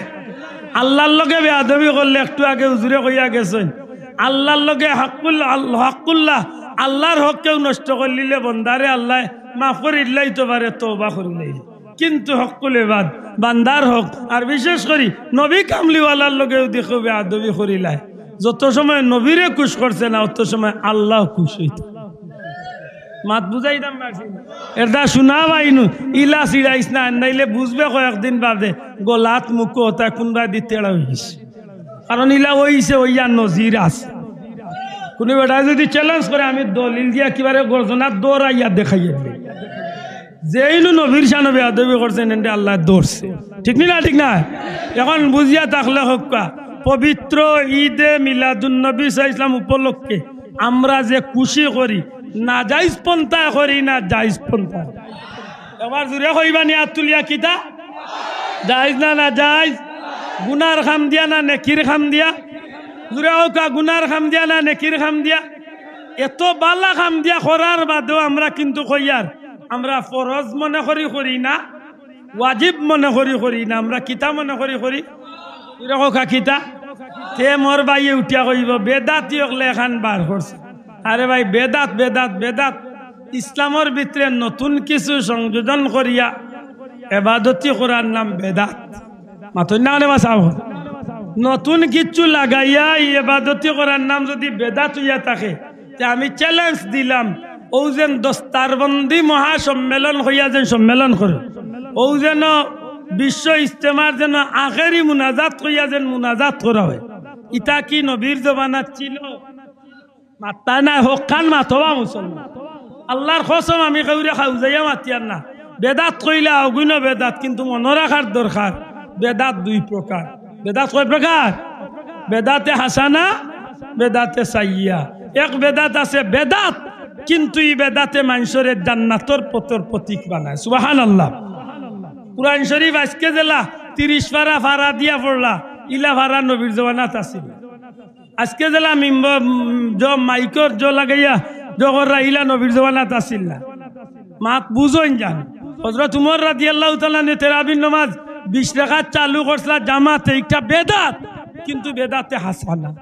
আল্লার লগে বেয়াদবি করলে, একটু আগে হুজুরে কইয়া গেছইন, আল্লার লগে হাক্কুল-, আল-, হাক্কুল্লাহ, আল্লার হক কেউ নষ্ট করিলিলে বন্দারে আল্লায় মাফ করিলাইতো পারে, তওবা করিলাইলে। কিন্তু হক্কুল ইবাদ, বান্দার হক, আর বিশেষ করি নবী কামলিওয়ালার লগে যদি কেউ বেয়াদবি করিলায়, যত সময় নবীরে খুশ করছে না, অত সময় আল্লাও খুশ অইতা। মাত বুঝাইতাম পারছি না? এরদা শুনা বাইনু, ইলা ছিড়াইস না, নাইলে বুঝবে কয়েকদিন বাদে গলাত মুখো অতা কুনবায়দি তেড়া অইগেছে। কারণ ইলা অইছে, অইয়া নজির আছে। কুনু বেটায় যদি challenge করে, আমি দলিল দিয়া কিবারে গর্জনা দৌড়াইয়া দেখাইয়া দিই। যেইনু নবীর শানো বেয়াদবি করছে, এনরে আল্লায় ধরছে। ঠিক নি না? ঠিক না? এখন বুঝিয়া থাকলে হক্কা, পবিত্র ঈদে মিলাদুন নবী সাল্লাল্লাহু আলাইহি ওয়াসাল্লাম উপলক্ষে আমরা যে খুশি করি, নাজাইজ পন্থায় করি না জাইজ পন্থায়? একবার জুরে কইবা নি আত তুলিয়া, কিতা? জাইজ না নাজাইজ? গুনার কাম দিয়া না নেকির কাম দিয়া? জুরে কউক্কা, গুনার কাম দিয়া না নেকির কাম দিয়া? এত বালা কাম দিয়া করার বাদেও আমরা কিন্তু কইয়ার, আমরা ফরজ মনে করি করি না, ওয়াজিব মনে করি করি না, আমরা কিতা মনে করি করি? জুরে কউক্কা, কিতা? তে মোর ভাইয়ে উঠিয়া কইবো, বেদাতি অকলে এখান বার করছে। আরে ভাই, বেদাত, বেদাত, বেদাত। ইসলামর ভিতরে নতুন কিছু সংযোজন করিয়া এবাদতি করার নাম বেদাত। মাতইন না কেনে বা সাব? নতুন কিছু লাগাইয়া ই এবাদতি করার নাম যদি বেদাত অইয়া থাকে, তে আমি challenge দিলাম, অউ যেন দস্তারবন্দি মহাসম্মেলন কইয়া যেন সম্মেলন করে, অউ যেন বিশ্ব ইজতেমার যেন আখেরি মুনাজাত কইয়া যেন মুনাজাত করা অয়। ইতা কি নবীর জমানাত ছিল? মাত্তা নাই, হক্কান মাতো বা মুসলমান। আল্লার কসম, আমি কেউরে খাউজাইয়া মাতিয়ার না। বেদাত কইলে অগুইন বেদাত, কিন্তু মনো রাখার দরকার, বেদাত দুই প্রকার। বেদাত কয় প্রকার? বেদাতে হাসানা, বেদাতে সাইয়্যিয়া। এক বেদাত আছে বেদাত, কিন্তু ই বেদাতে মানষরে জান্নাতর পথর প্রতীক বানায়। সুবহানাল্লাহ। কুরআন শরীফ আইজকে যেলা তিরিশ পারা ফারা দিয়া পড়লা, ইলা ফারা নবীর জমানাত আছিল। আইজকে যেলা মিম্ব-, উম, জ-, মাইকর জ লাগাইয়া জ কররা, ইলা নবীর জমানাত আছিল না। মাত বুঝইন যান। হযরত উমর রাদিয়াল্লাহু তাআলা আনহু তেরাবির নমাজ বিশ রাকাত চালু করছিলা জামাতে, ইটা বেদাত, কিন্তু বেদাতে হাসানা।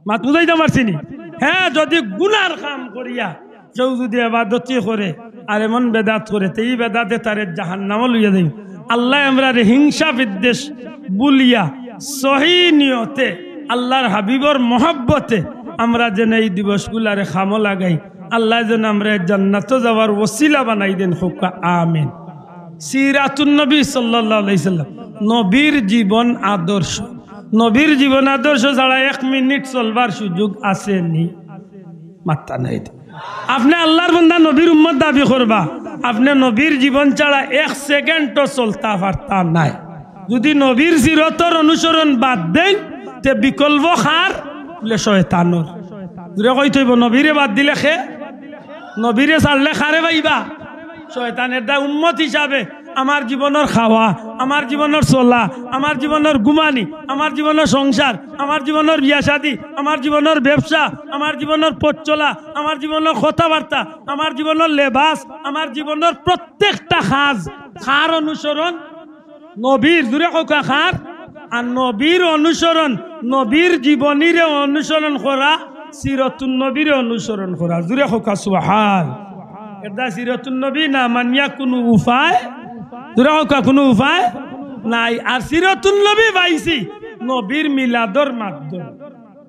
মাত বুঝাইতাম পারছি নি? হ্যাঁ, যদি গুনার কাম করিয়া কেউ যদি এবাদতি করে আর এমন বেদাত করে, তে ই বেদাতে তারে জাহান্নামো লইয়া যাইবো। আল্লায় আমরারে হিংসা বিদ্বেষ ভুলিয়া সহি নিয়তে আল্লার হাবিবর মহব্বতে আমরা যেন ই দিবসগুলারে কামো লাগাই। আল্লায় যেন আমরারে জান্নাতো যাওয়ার ওসিলা বানাই দেন, কউক্কা আমিন। সিরাতুন নবী সাল্লাল্লাহু আলাইহি সাল্লাম, নবীর জীবন আদর্শ। নবীর জীবন আদর্শ ছাড়া এক মিনিট চলবার সুযোগ আছে নি? মাত্তা নাই। আপনে আল্লার বন্দা, নবীর উম্মত দাবি করবা, আপনে নবীর জীবন ছাড়া এক সেকেন্ডও চলতা পারতা নায়। যদি নবীর সিরতর অনুসরণ বাদ দেইন, তে বিকল্প কার? বুলে শয়তানর। জুরে কইতে অইবো, নবীরে বাদ দিলে কে? নবীরে ছাড়লে কারে পাইবা? শয়তানর। দা উম্মত হিসাবে আমার জীবনর খাওয়া, আমার জীবনর চলা, আমার জীবনর ঘুমানি, আমার জীবনর সংসার, আমার জীবনর বিয়া শাদি, আমার জীবনর ব্যবসা, আমার জীবনর পথ চলা, আমার জীবনর কথাবার্তা, আমার জীবনর লেবাস, আমার জীবনর প্রত্যেকটা কাজ কার অনুসরণ? নবীর। জুরে কউক্কা কার? আর নবীর অনুসরণ, নবীর জীবনীরে অনুসরণ করা, সিরতুন নবীরে অনুসরণ করা। জুরে কউক্কা সুবহান। এরদা সিরতুন নবী না মানিয়া কুনু উপায়, জুরে কউক্কা কুনু উপায় নাই। আর সিরতুন নবী পাইছি নবীর মিলাদর মাধ্যমে।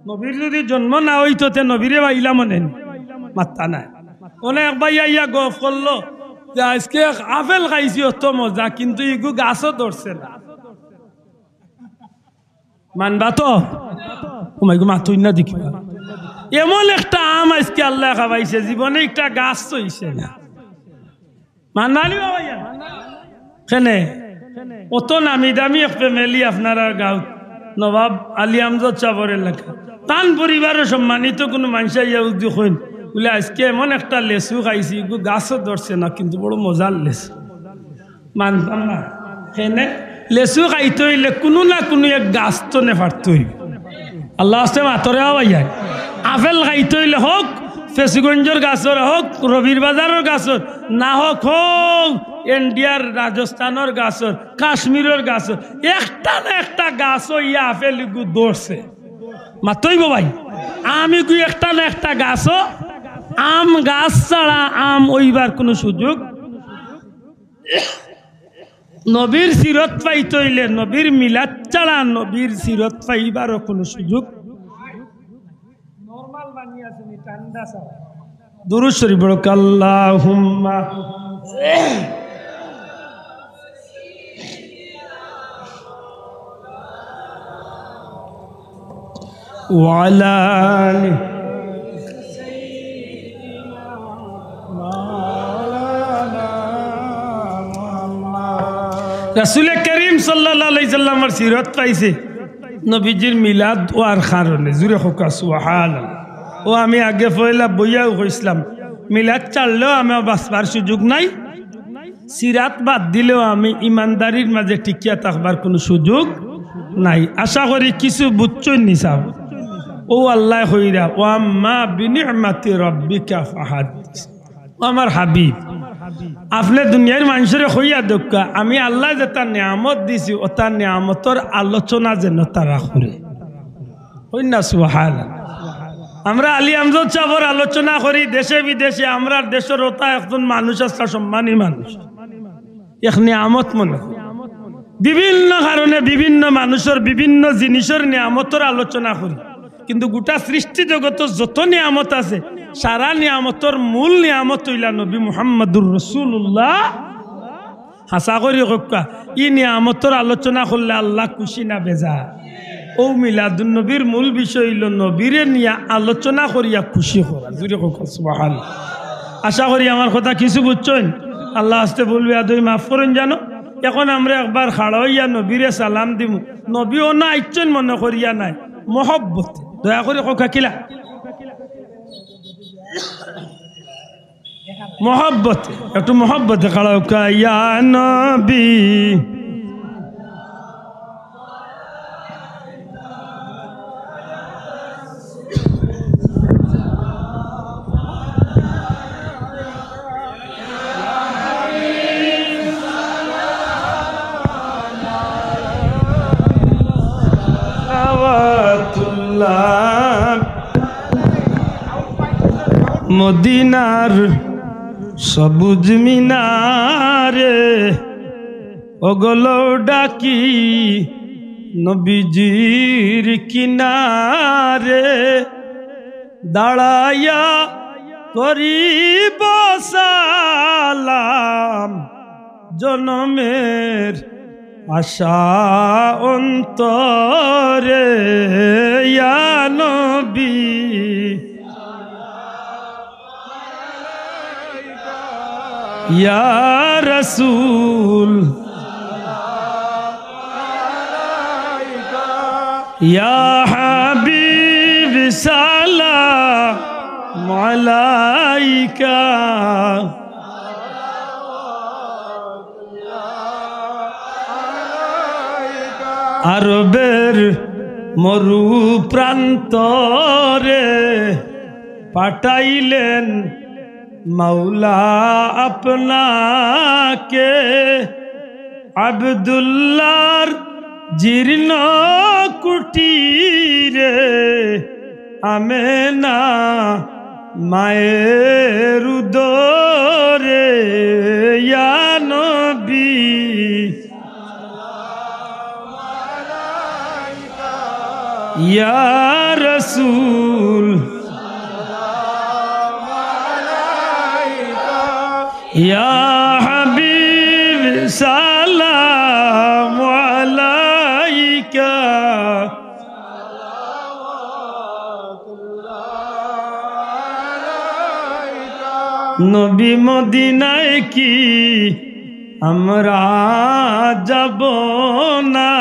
নবীর যদি জন্ম না অইতো, তে নবীরে পাইলাম অনে নি? মাত্তা নাই। অনে এক ভাইয়ে আইয়া গফ করলো যে আইজকে এক আপেল খাইছি, অত মজা, কিন্তু ইগু গাছো ধরছে না। মানবা তো? ও মাই গো, মাতইন না দেখি। এমন একটা আম আইজকে আল্লায় খাবাইছে, জীবনে একটা গাছ অইছে না। মানবা নি বা ভাইয়া? কেনে? অত নামি দামি এক family আপনারার গাঁওত, নবাব আলী আমজদ সাবর এলাকা। তান পরিবারর সম্মানিত কুনু মানষে আইয়া উদ্দি কইন, বুলে, "আইজকে এমন একটা লেচু খাইছি, ইগু গাছো ধরছে না, কিন্তু বড় মজার লেচু।" মানতাম না। কেনে? লেচু খাইতে অইলে কুনু না কুনু এক গাছ তনে ফাড়তে অইবো। আল্লার ওয়াস্তে মাতরে আ ভাইয়া। আপেল খাইতে অইলে হউক ফেঞ্চুগঞ্জর গাছর, হউক রবির বাজারর গাছর, না হউক, হউক ইন্ডিয়ার রাজস্থানর গাছর, কাশ্মীরর গাছর, একটা না একটা গাছো ইয়া আপেল ইগু ধরছে। মাতইবো ভাই, আম ইগু একটা না একটা গাছো আম গাছ ছাড়া আম অইবার কুনু সুযোগ। নবীর সিরত পাইতে অইলে, নবীর মিলাদ ছাড়া নবীর সিরত পাইবারও কুনু সুযোগ। নরমাল পানি আছে নি, ঠান্ডা ছাড়া। দুরূদ শরীফ পড়ো, আল্লাহুম্মা ওয়া আলা আলি। রাসূলে করিম সাল্লাল্লাহু আলাইহি সাল্লামর সিরত পাইছে, নবীজির মিলাদ অওয়ার কারণে। জুরে কউক্কা সুবহানাল্লাহ। অউ আমি আগে পয়লা বইয়াউ কইছলাম, মিলাদ ছাড়লেও আমার বাঁচবার সুযোগ নাই, সিরাত বাদ দিলেও আমি ইমানদারির মাঝে টিকিয়া থাকবার কুনু সুযোগ নাই। আশা করি কিছু বুঝছইন নি সাব। অউ আল্লায় কইরা, "ওয়া আম্মা বিনি'মাতি রাব্বিকা ফাহাদ্দিস।" ও আমার হাবিব, আপনে দুনিয়ার মানষরে কইয়া দেউক্কা, আমি আল্লায় যেতা নিয়ামত দিছি, অতা নিয়ামতর আলোচনা যেন তারা করে। কইন না সুবহানাল্লাহ। আমরা আলী আমজদ সাবর আলোচনা করি দেশে বিদেশে, আমরার দেশর অতা একজন মানুষ আছলা, সম্মানী মানুষ, এক নিয়ামত মনে করি। বিভিন্ন কারণে বিভিন্ন মানুষর বিভিন্ন জিনিসর নিয়ামতর আলোচনা করি, কিন্তু গোটা সৃষ্টি জগতর যত নিয়ামত আছে, সারা নিয়ামতর মূল নিয়ামত অইলা নবী মুহাম্মাদুর রাসূলুল্লাহ। হাছা করি কউক্কা, ই নিয়ামতর আলোচনা করলে আল্লাহ খুশি না বেজার? অউ মিলাদুন নবীর মূল বিষয় অইলো নবীরে নিয়া আলোচনা করিয়া খুশি করা। জুরে কউক্কা সুবহানাল্লাহ। আশা করি আমার কথা কিছু বুঝছইন। আল্লাহ আস্তে ভুল বেয়াদবি মাফ করইন জানো। এখন আমরা একবার খাড়া অইয়া নবীরে সালাম দিমু। নবী অনো আইচ্ছইন মনে করিয়া নায়, মহব্বতে। দয়া করি কউক্কা কিলা? মহব্বতে, একটু মহব্বতে খাড়া অউক্কা, ইয়া নবী। মদিনার সবুজ মিনারে, অগলো ডাকি নবীজির কিনারে, দাঁড়াইয়া করিব সালাম, জনমের আশা অন্তরে, ইয়া নবী, ইয়া রাসূল, ইয়া হাবিব, সালাম আলাইকা। আরবের মরু প্রান্তরে পাঠাইলেন মাওলা আপনাকে। আব্দুল্লাহর জীর্ণ কুটিরে, আমেনা মায়ের উদরে, ইয়া নবী, ইয়া রাসূল, ইয়া হাবিব, সালাম আলাইকা। নবী, মদিনায় কি আমরা যাব না?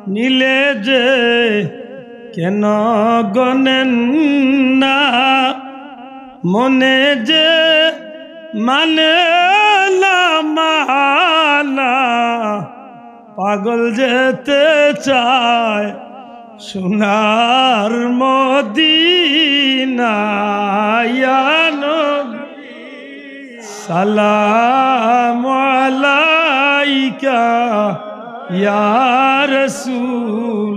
নিলে যে কেন গনেন না? মনে যে মানে না মানা, পাগল যেতে চায় সোনার মদিনা। ইয়া নবী, সালাম আলাইকা, ইয়া রাসূল।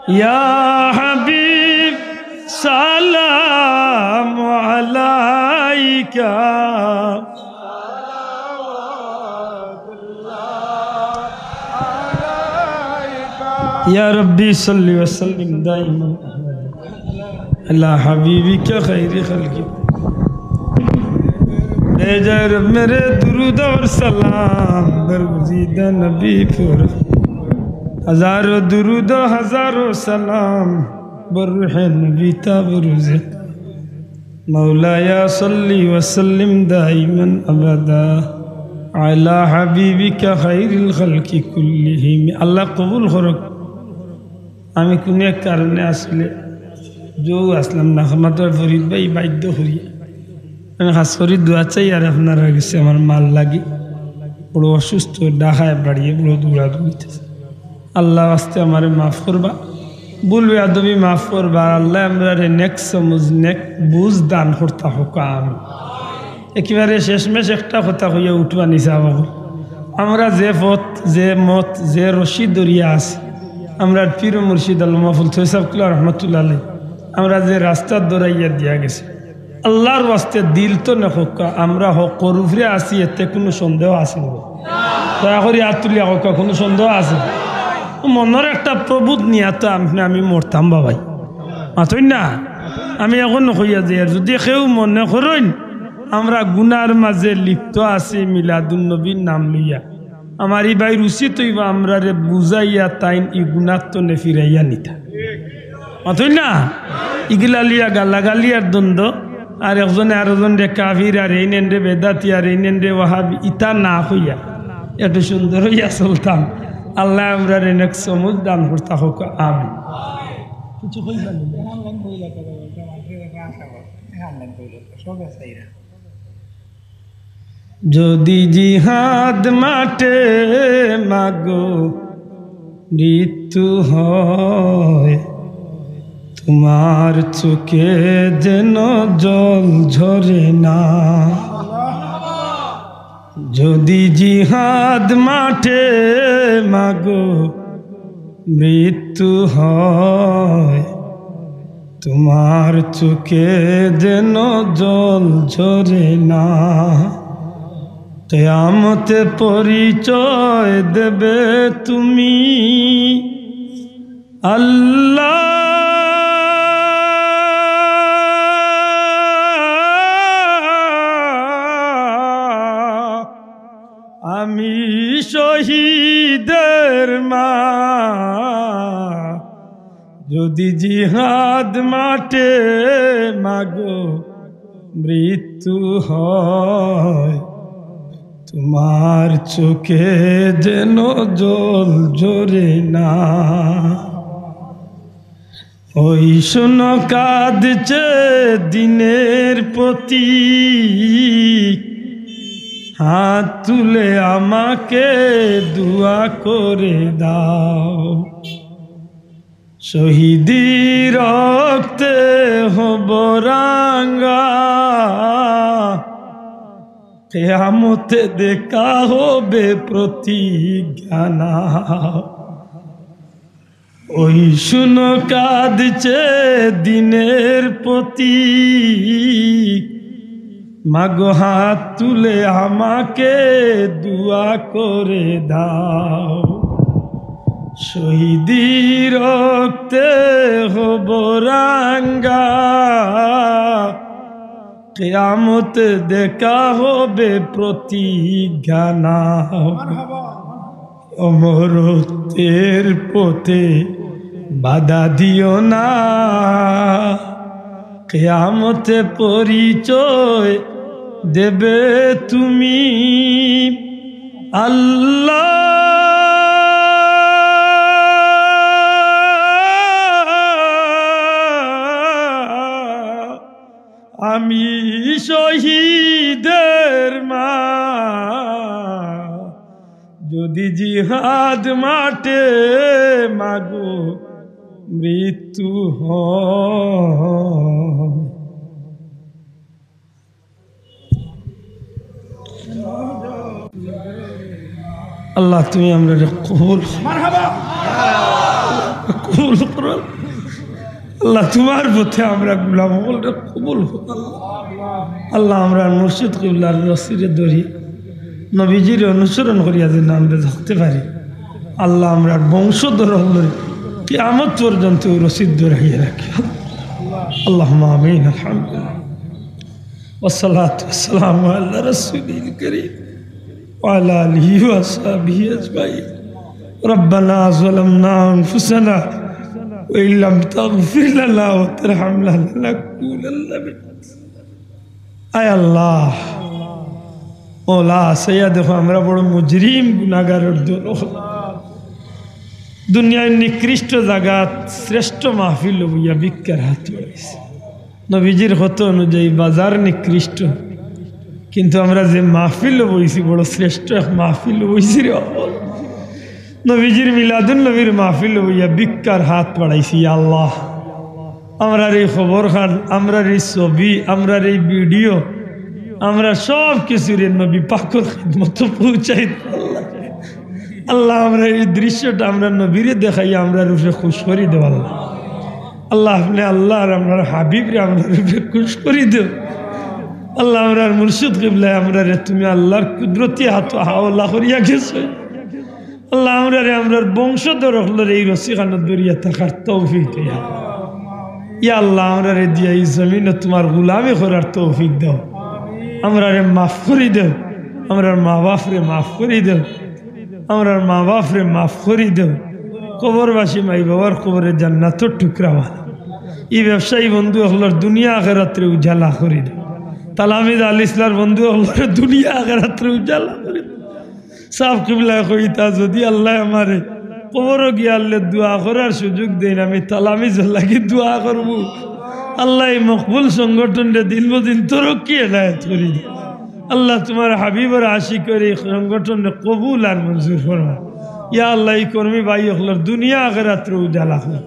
يا حبيب سلام عليك. يا ربي صل وسلم دائما على حبيبك خير خلقك. بھیجے رب میرے درود اور سلام، برگزیدہ نبی پر ہزاروں درود و ہزاروں سلام، بر روح نبی تا بروزے۔ مولاي صل وسلم دائما أبدا على حبيبك خير الخلق كلهم. আল্লায় কবুল করউক। আমি কুনু এক কারণে আসলে জো আসলাম না, আমার ফরিদ ভাই বাধ্য করি। আমি খাছ করি দোয়া চাই আর আপনারার গেছে আমার মার লাগি। বড় অসুস্থ, ঢাকায় বাড়িয়ে বড় দৌড়াদৌড়ি অইতেছে। আল্লার ওয়াস্তে আমারে মাফ করবা। ভুল বেয়াদবি মাফ করবা। আর আল্লায় আমরারে নেক সমুজ, নেক বুঝ দান করতা হউক, আমিন। একেবারে শেষমেশ একটা কথা কইয়া উঠবানি চাই। আমরা যে পথ, যে মত, যে রশি ধরিয়া আছি, আমরার পীর ও মুর্শিদ আল্লামা ফুলতলী ছাব কিবলা রহমতুল্লাহ আলাইহি আমরা যে রাস্তা ধরাইয়া দিয়া গেছে, আল্লার ওয়াস্তে দিল তো নেক হউক্কা, আমরা হকর উপরে আছি, এতে কুনু সন্দেহ আছে নি? দয়া করি আত তুলিয়া কউক্কা, কুনু সন্দেহ আছে নি? মনর একটা প্রভুত নিয়া তো আমি, আমি মরতাম বা ভাই। মাতইন না? আমি অখন কইয়া যাই, আর যুদি কেউ মনে করইন আমরা গুনার মাঝে লিপ্ত আছি মিলাদুন নবীর নাম লইয়া, আমার ই ভাইর উচিত অইবো আমরারে বুঝাইয়া তাইন ই গুনার তনে ফিরাইয়া নিতা। মাতইন না? ইগুলা লইয়া গালাগালি আর দ্বন্দ্ব, আর একজনে আরোজনরে কাফির, আর এইন এনরে বেদাতি, আর এইন এনরে ওয়াহাবি, ইতা না কইয়া একটু সুন্দর অইয়া চলতাম। আল্লায় আমরারে নেক সমুজ দান করতা হউক, আমিন। কিছু কইবা নি? যদি জিহাদ মাঠে মাগো মৃত্যু হয়, তোমার চোখে যেন জল ঝরে না। যদি জিহাদ মাঠে মাগো মৃত্যু হয়, তোমার চোখে যেন জল ঝরে না। কিয়ামতে পরিচয় দেবে তুমি, আল্লাহ, আমি শহীদের মা। যদি জিহাদ মাঠে মাগো মৃত্যু হয়, তোমার চোখে যেন জল ঝরে না। ওই শোনো কাঁদছে দিনের প্রতীক, হাত তুলে আমাকে দোয়া করে দাও। শহীদি রক্তে হব রাঙা, কিয়ামতে দেখা হবে প্রতিজ্ঞা নাও। ওই শোনো কাঁদছে দিনের প্রতীক, মাগো হাত তুলে আমাকে দোয়া করে দাও। শহীদি রক্তে হব রাঙা, কিয়ামতে দেখা হবে প্রতিজ্ঞা নাও। অমরত্বের পথে বাধা দিও না, কিয়ামতে পরিচয় দেবে তুমি, আল্লাহ। আমি শহীদের মা, যদি জিহাদ মাঠে মাগো মৃত্যু হয়। আল্লাহ, তুমি আমরারে কবুল করো। কবুল করো। আল্লাহ, তুমার পথে আমরা গোলাম অকলরে কবুল করো। আল্লাহ, আমরার মুর্শিদ কিবলার রশিরে ধরি, নবীজির অনুসরণ করিয়া যেন আমরা থাকতে পারি। আল্লাহ, আমরার বংশধর অকলরে কিয়ামত পর্যন্ত রশিদ ধরাইয়া রাখি। আল্লাহুম্মা আমিন। আলহামদুলিল্লাহ। والصلاة والسلام على رسوله الكريم وعلى آله وأصحابه أجمعين. ربنا ظلمنا أنفسنا وإن لم تغفر لنا وترحمنا لنكونن من الخاسرين. আয় আল্লাহ, মওলা, চাইয়া দেখো, আমরা বড় মুজরিম, গুনাগারর দল। দুনিয়ার নিকৃষ্ট জাগাত শ্রেষ্ঠ মাহফিল বইয়া ভিক্ষার হাত বাড়াইছি। নবীজির কথা অনুযায়ী বাজার নিকৃষ্ট, কিন্তু আমরা যে মাহফিল বইছি, বড় শ্রেষ্ঠ এক মাহফিল বইছি রে বাবা। নবীজির মিলাদুন নবীর মাহফিল বইয়া ভিক্ষার হাত বাড়াইছি। ইয়া আল্লাহ, আমরার এই খবর খান, আমরার এই ছবি, আমরার এই ভিডিও, আমরা সব কিছুরে নবী পাকর খিদমত পৌঁছাই দেও আল্লাহ। আল্লাহ, আমরা এই দৃশ্যটা আমরা নবীরে দেখাইয়া আমরার উপরে খুশ করি দেও আল্লাহ। আল্লাহ, আপনে আল্লাহ আর আমরার হাবিবরে আমরার উপরে খুশ করি দেও। আল্লাহ, আমরার মুর্শিদ কিবলায় আমরারে তুমি আল্লাহর কুদরতি হাত হাওলা করিয়া গেছো। আল্লাহ, আমরারে আমরার বংশধর অকলরে এই রশি খানো ধরিয়া থাকার তৌফিক দেও। ইয়া আল্লাহ, আমরারে দিয়া এই জমিনো তুমার গোলামি করার তৌফিক দেও। আমরারে মাফ করি দেও, আমরার মা বাপরে মাফ করি দেও, আমরার মা বাপরে মাফ করি দেও। কবরবাসী মাই বাবার কবরে জান্নাতর টুকরা বানাও। ই ব্যবসায়ী বন্ধু অকলর দুনিয়া আখেরাতরে উজালা করি দেও। তালামিজ আল ইসলার বন্ধু অকলরে দুনিয়া আখেরাতরে উজালা করি দেও। সাব কিবলায় কইতা, যদি আল্লায় আমারে কবরো গিয়া আল্লায় দোয়া করার সুযোগ দেইন, আমি তালামিজর লাগি দোয়া করমু। আল্লাহ, এই মকবুল সংগঠনরে দিন বদিন তরক্কি এনায়েত করি দেও। আল্লাহ, তুমার হাবিবর আশিকর এই সংগঠনরে কবুল আর মঞ্জুর ফরমাও। ইয়া আল্লাহ, এই কর্মী ভাই অকলর দুনিয়া আখেরাতরে উজালা করো।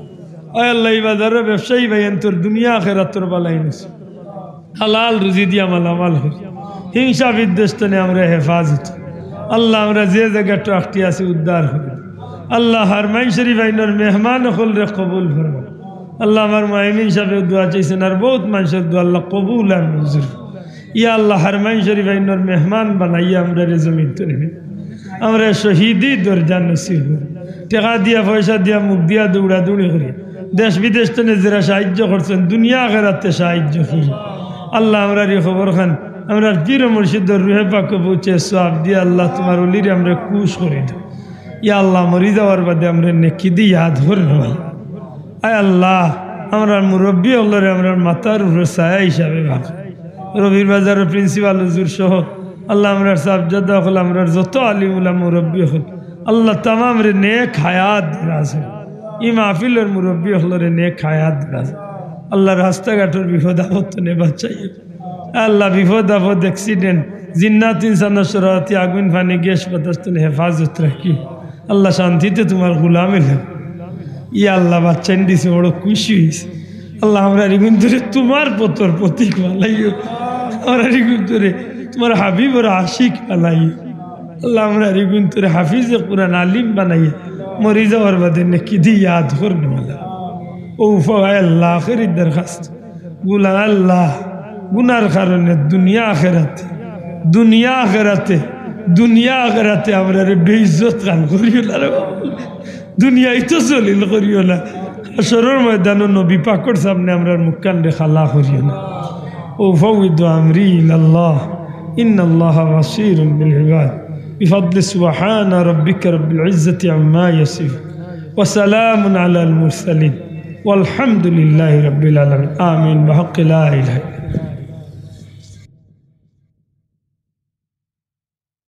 আয় আল্লাহ, এই বাজারর ব্যবসায়ী ভাইয়াইন্তর দুনিয়া আখেরাতর বালাই নসিব। হালাল রুজি দিয়া মালামাল করি। হিংসা বিদ্বেষ তনে আমরারে হেফাজত। আল্লাহ, আমরা যে জাগাত আটকি আছি উদ্ধার করি। আল্লাহ, হারমাইন শরীফ আইনর মেহমান অকলরে কবুল ফরমাও। আল্লাহ, আমার মাইমিন সাবে দোয়া চাইছইন, আর বউত মানষর দোয়া আল্লাহ কবুল আর মঞ্জুর। ইয়া আল্লাহ, হারমাইন শরীফ আইনর মেহমান বানাইয়া আমরারে জমিন তনে, আমরা শহীদি দরজা নসিব করি। টেকা দিয়া, পয়সা দিয়া, মুখ দিয়া দৌড়াদৌড়ি করি। দেশ বিদেশ তনে যেরা সাহায্য করছইন, দুনিয়া আখেরাতে সাহায্য করি। আল্লাহ, আমরার এই খবর খান আমরার পীর মুর্শিদর রুহে পাকো পৌঁছে সওয়াব দিয়া আল্লাহ তুমার ওলিরে আমরারে খুশ করি দেও। ইয়া আল্লাহ, মরি যাওয়ার বাদে আমরারে নেকি দি ইয়াদ করো আল্লাহ। আয় আল্লাহ, আমরার মুরব্বি অকলরে আমরার মাথার উপরে ছায়া হিসাবে ভাগ। রবির বাজারর প্রিন্সিপাল হুজুর সহ আল্লাহ, আমরার সাহেবজাদা অকল, আমরার যত আলিম উলামা মুরব্বি অকল, আল্লাহ, তামামরে নেক হায়াত দারাজ। ই মাহফিলর মুরব্বি অকলরে নেক হায়াত দারাজ। আল্লাহ, রাস্তাঘাটর বিপদ আপদ তনে বাঁচাইও। আল্লাহ, বিপদ আপদ, accident, জিন্নাত ইনসানর শরারতি, আগুন পানি গ্যাস বাতাস তনে হেফাজত রাখিও। আল্লাহ, শান্তিতে তুমার গোলামি লাগে। ইয়া আল্লাহ, বাচ্চাইন দিছে, বড় খুশি অইছি। আল্লাহ, আমরার ইগুইন্তরে তুমার পথর পথিক বানাইও। আমরার ইগুইন্তরে তুমার হাবিবর আশিক বানাইও। আল্লাহ, আমরার ইগুইন্তরে হাফিজে কুরআন আলিম বানাইয়া মরি যাওয়ার বাদে নেকি দি ইয়াদ করো আল্লাহ। ও আয় আল্লাহ, আখেরি দরখাস্ত, গুলা আল্লাহ, গুনার কারণে দুনিয়া আখেরাতে, দুনিয়া আখেরাতে, দুনিয়া আখেরাতে আমরারে বেইজ্জত খান করিও না রে বাবা। দুনিয়াইত জলিল করিও না। হাশরর ময়দানো নবী পাকর সামনে আমরার মুখখানরে কালা করিও না। أفوض أمري إلى الله إن الله بصير بالعباد. بفضل سبحان ربك رب العزة عما يصفون. وسلام على المرسلين. والحمد لله رب العالمين. آمين. بحق لا إله إلا الله.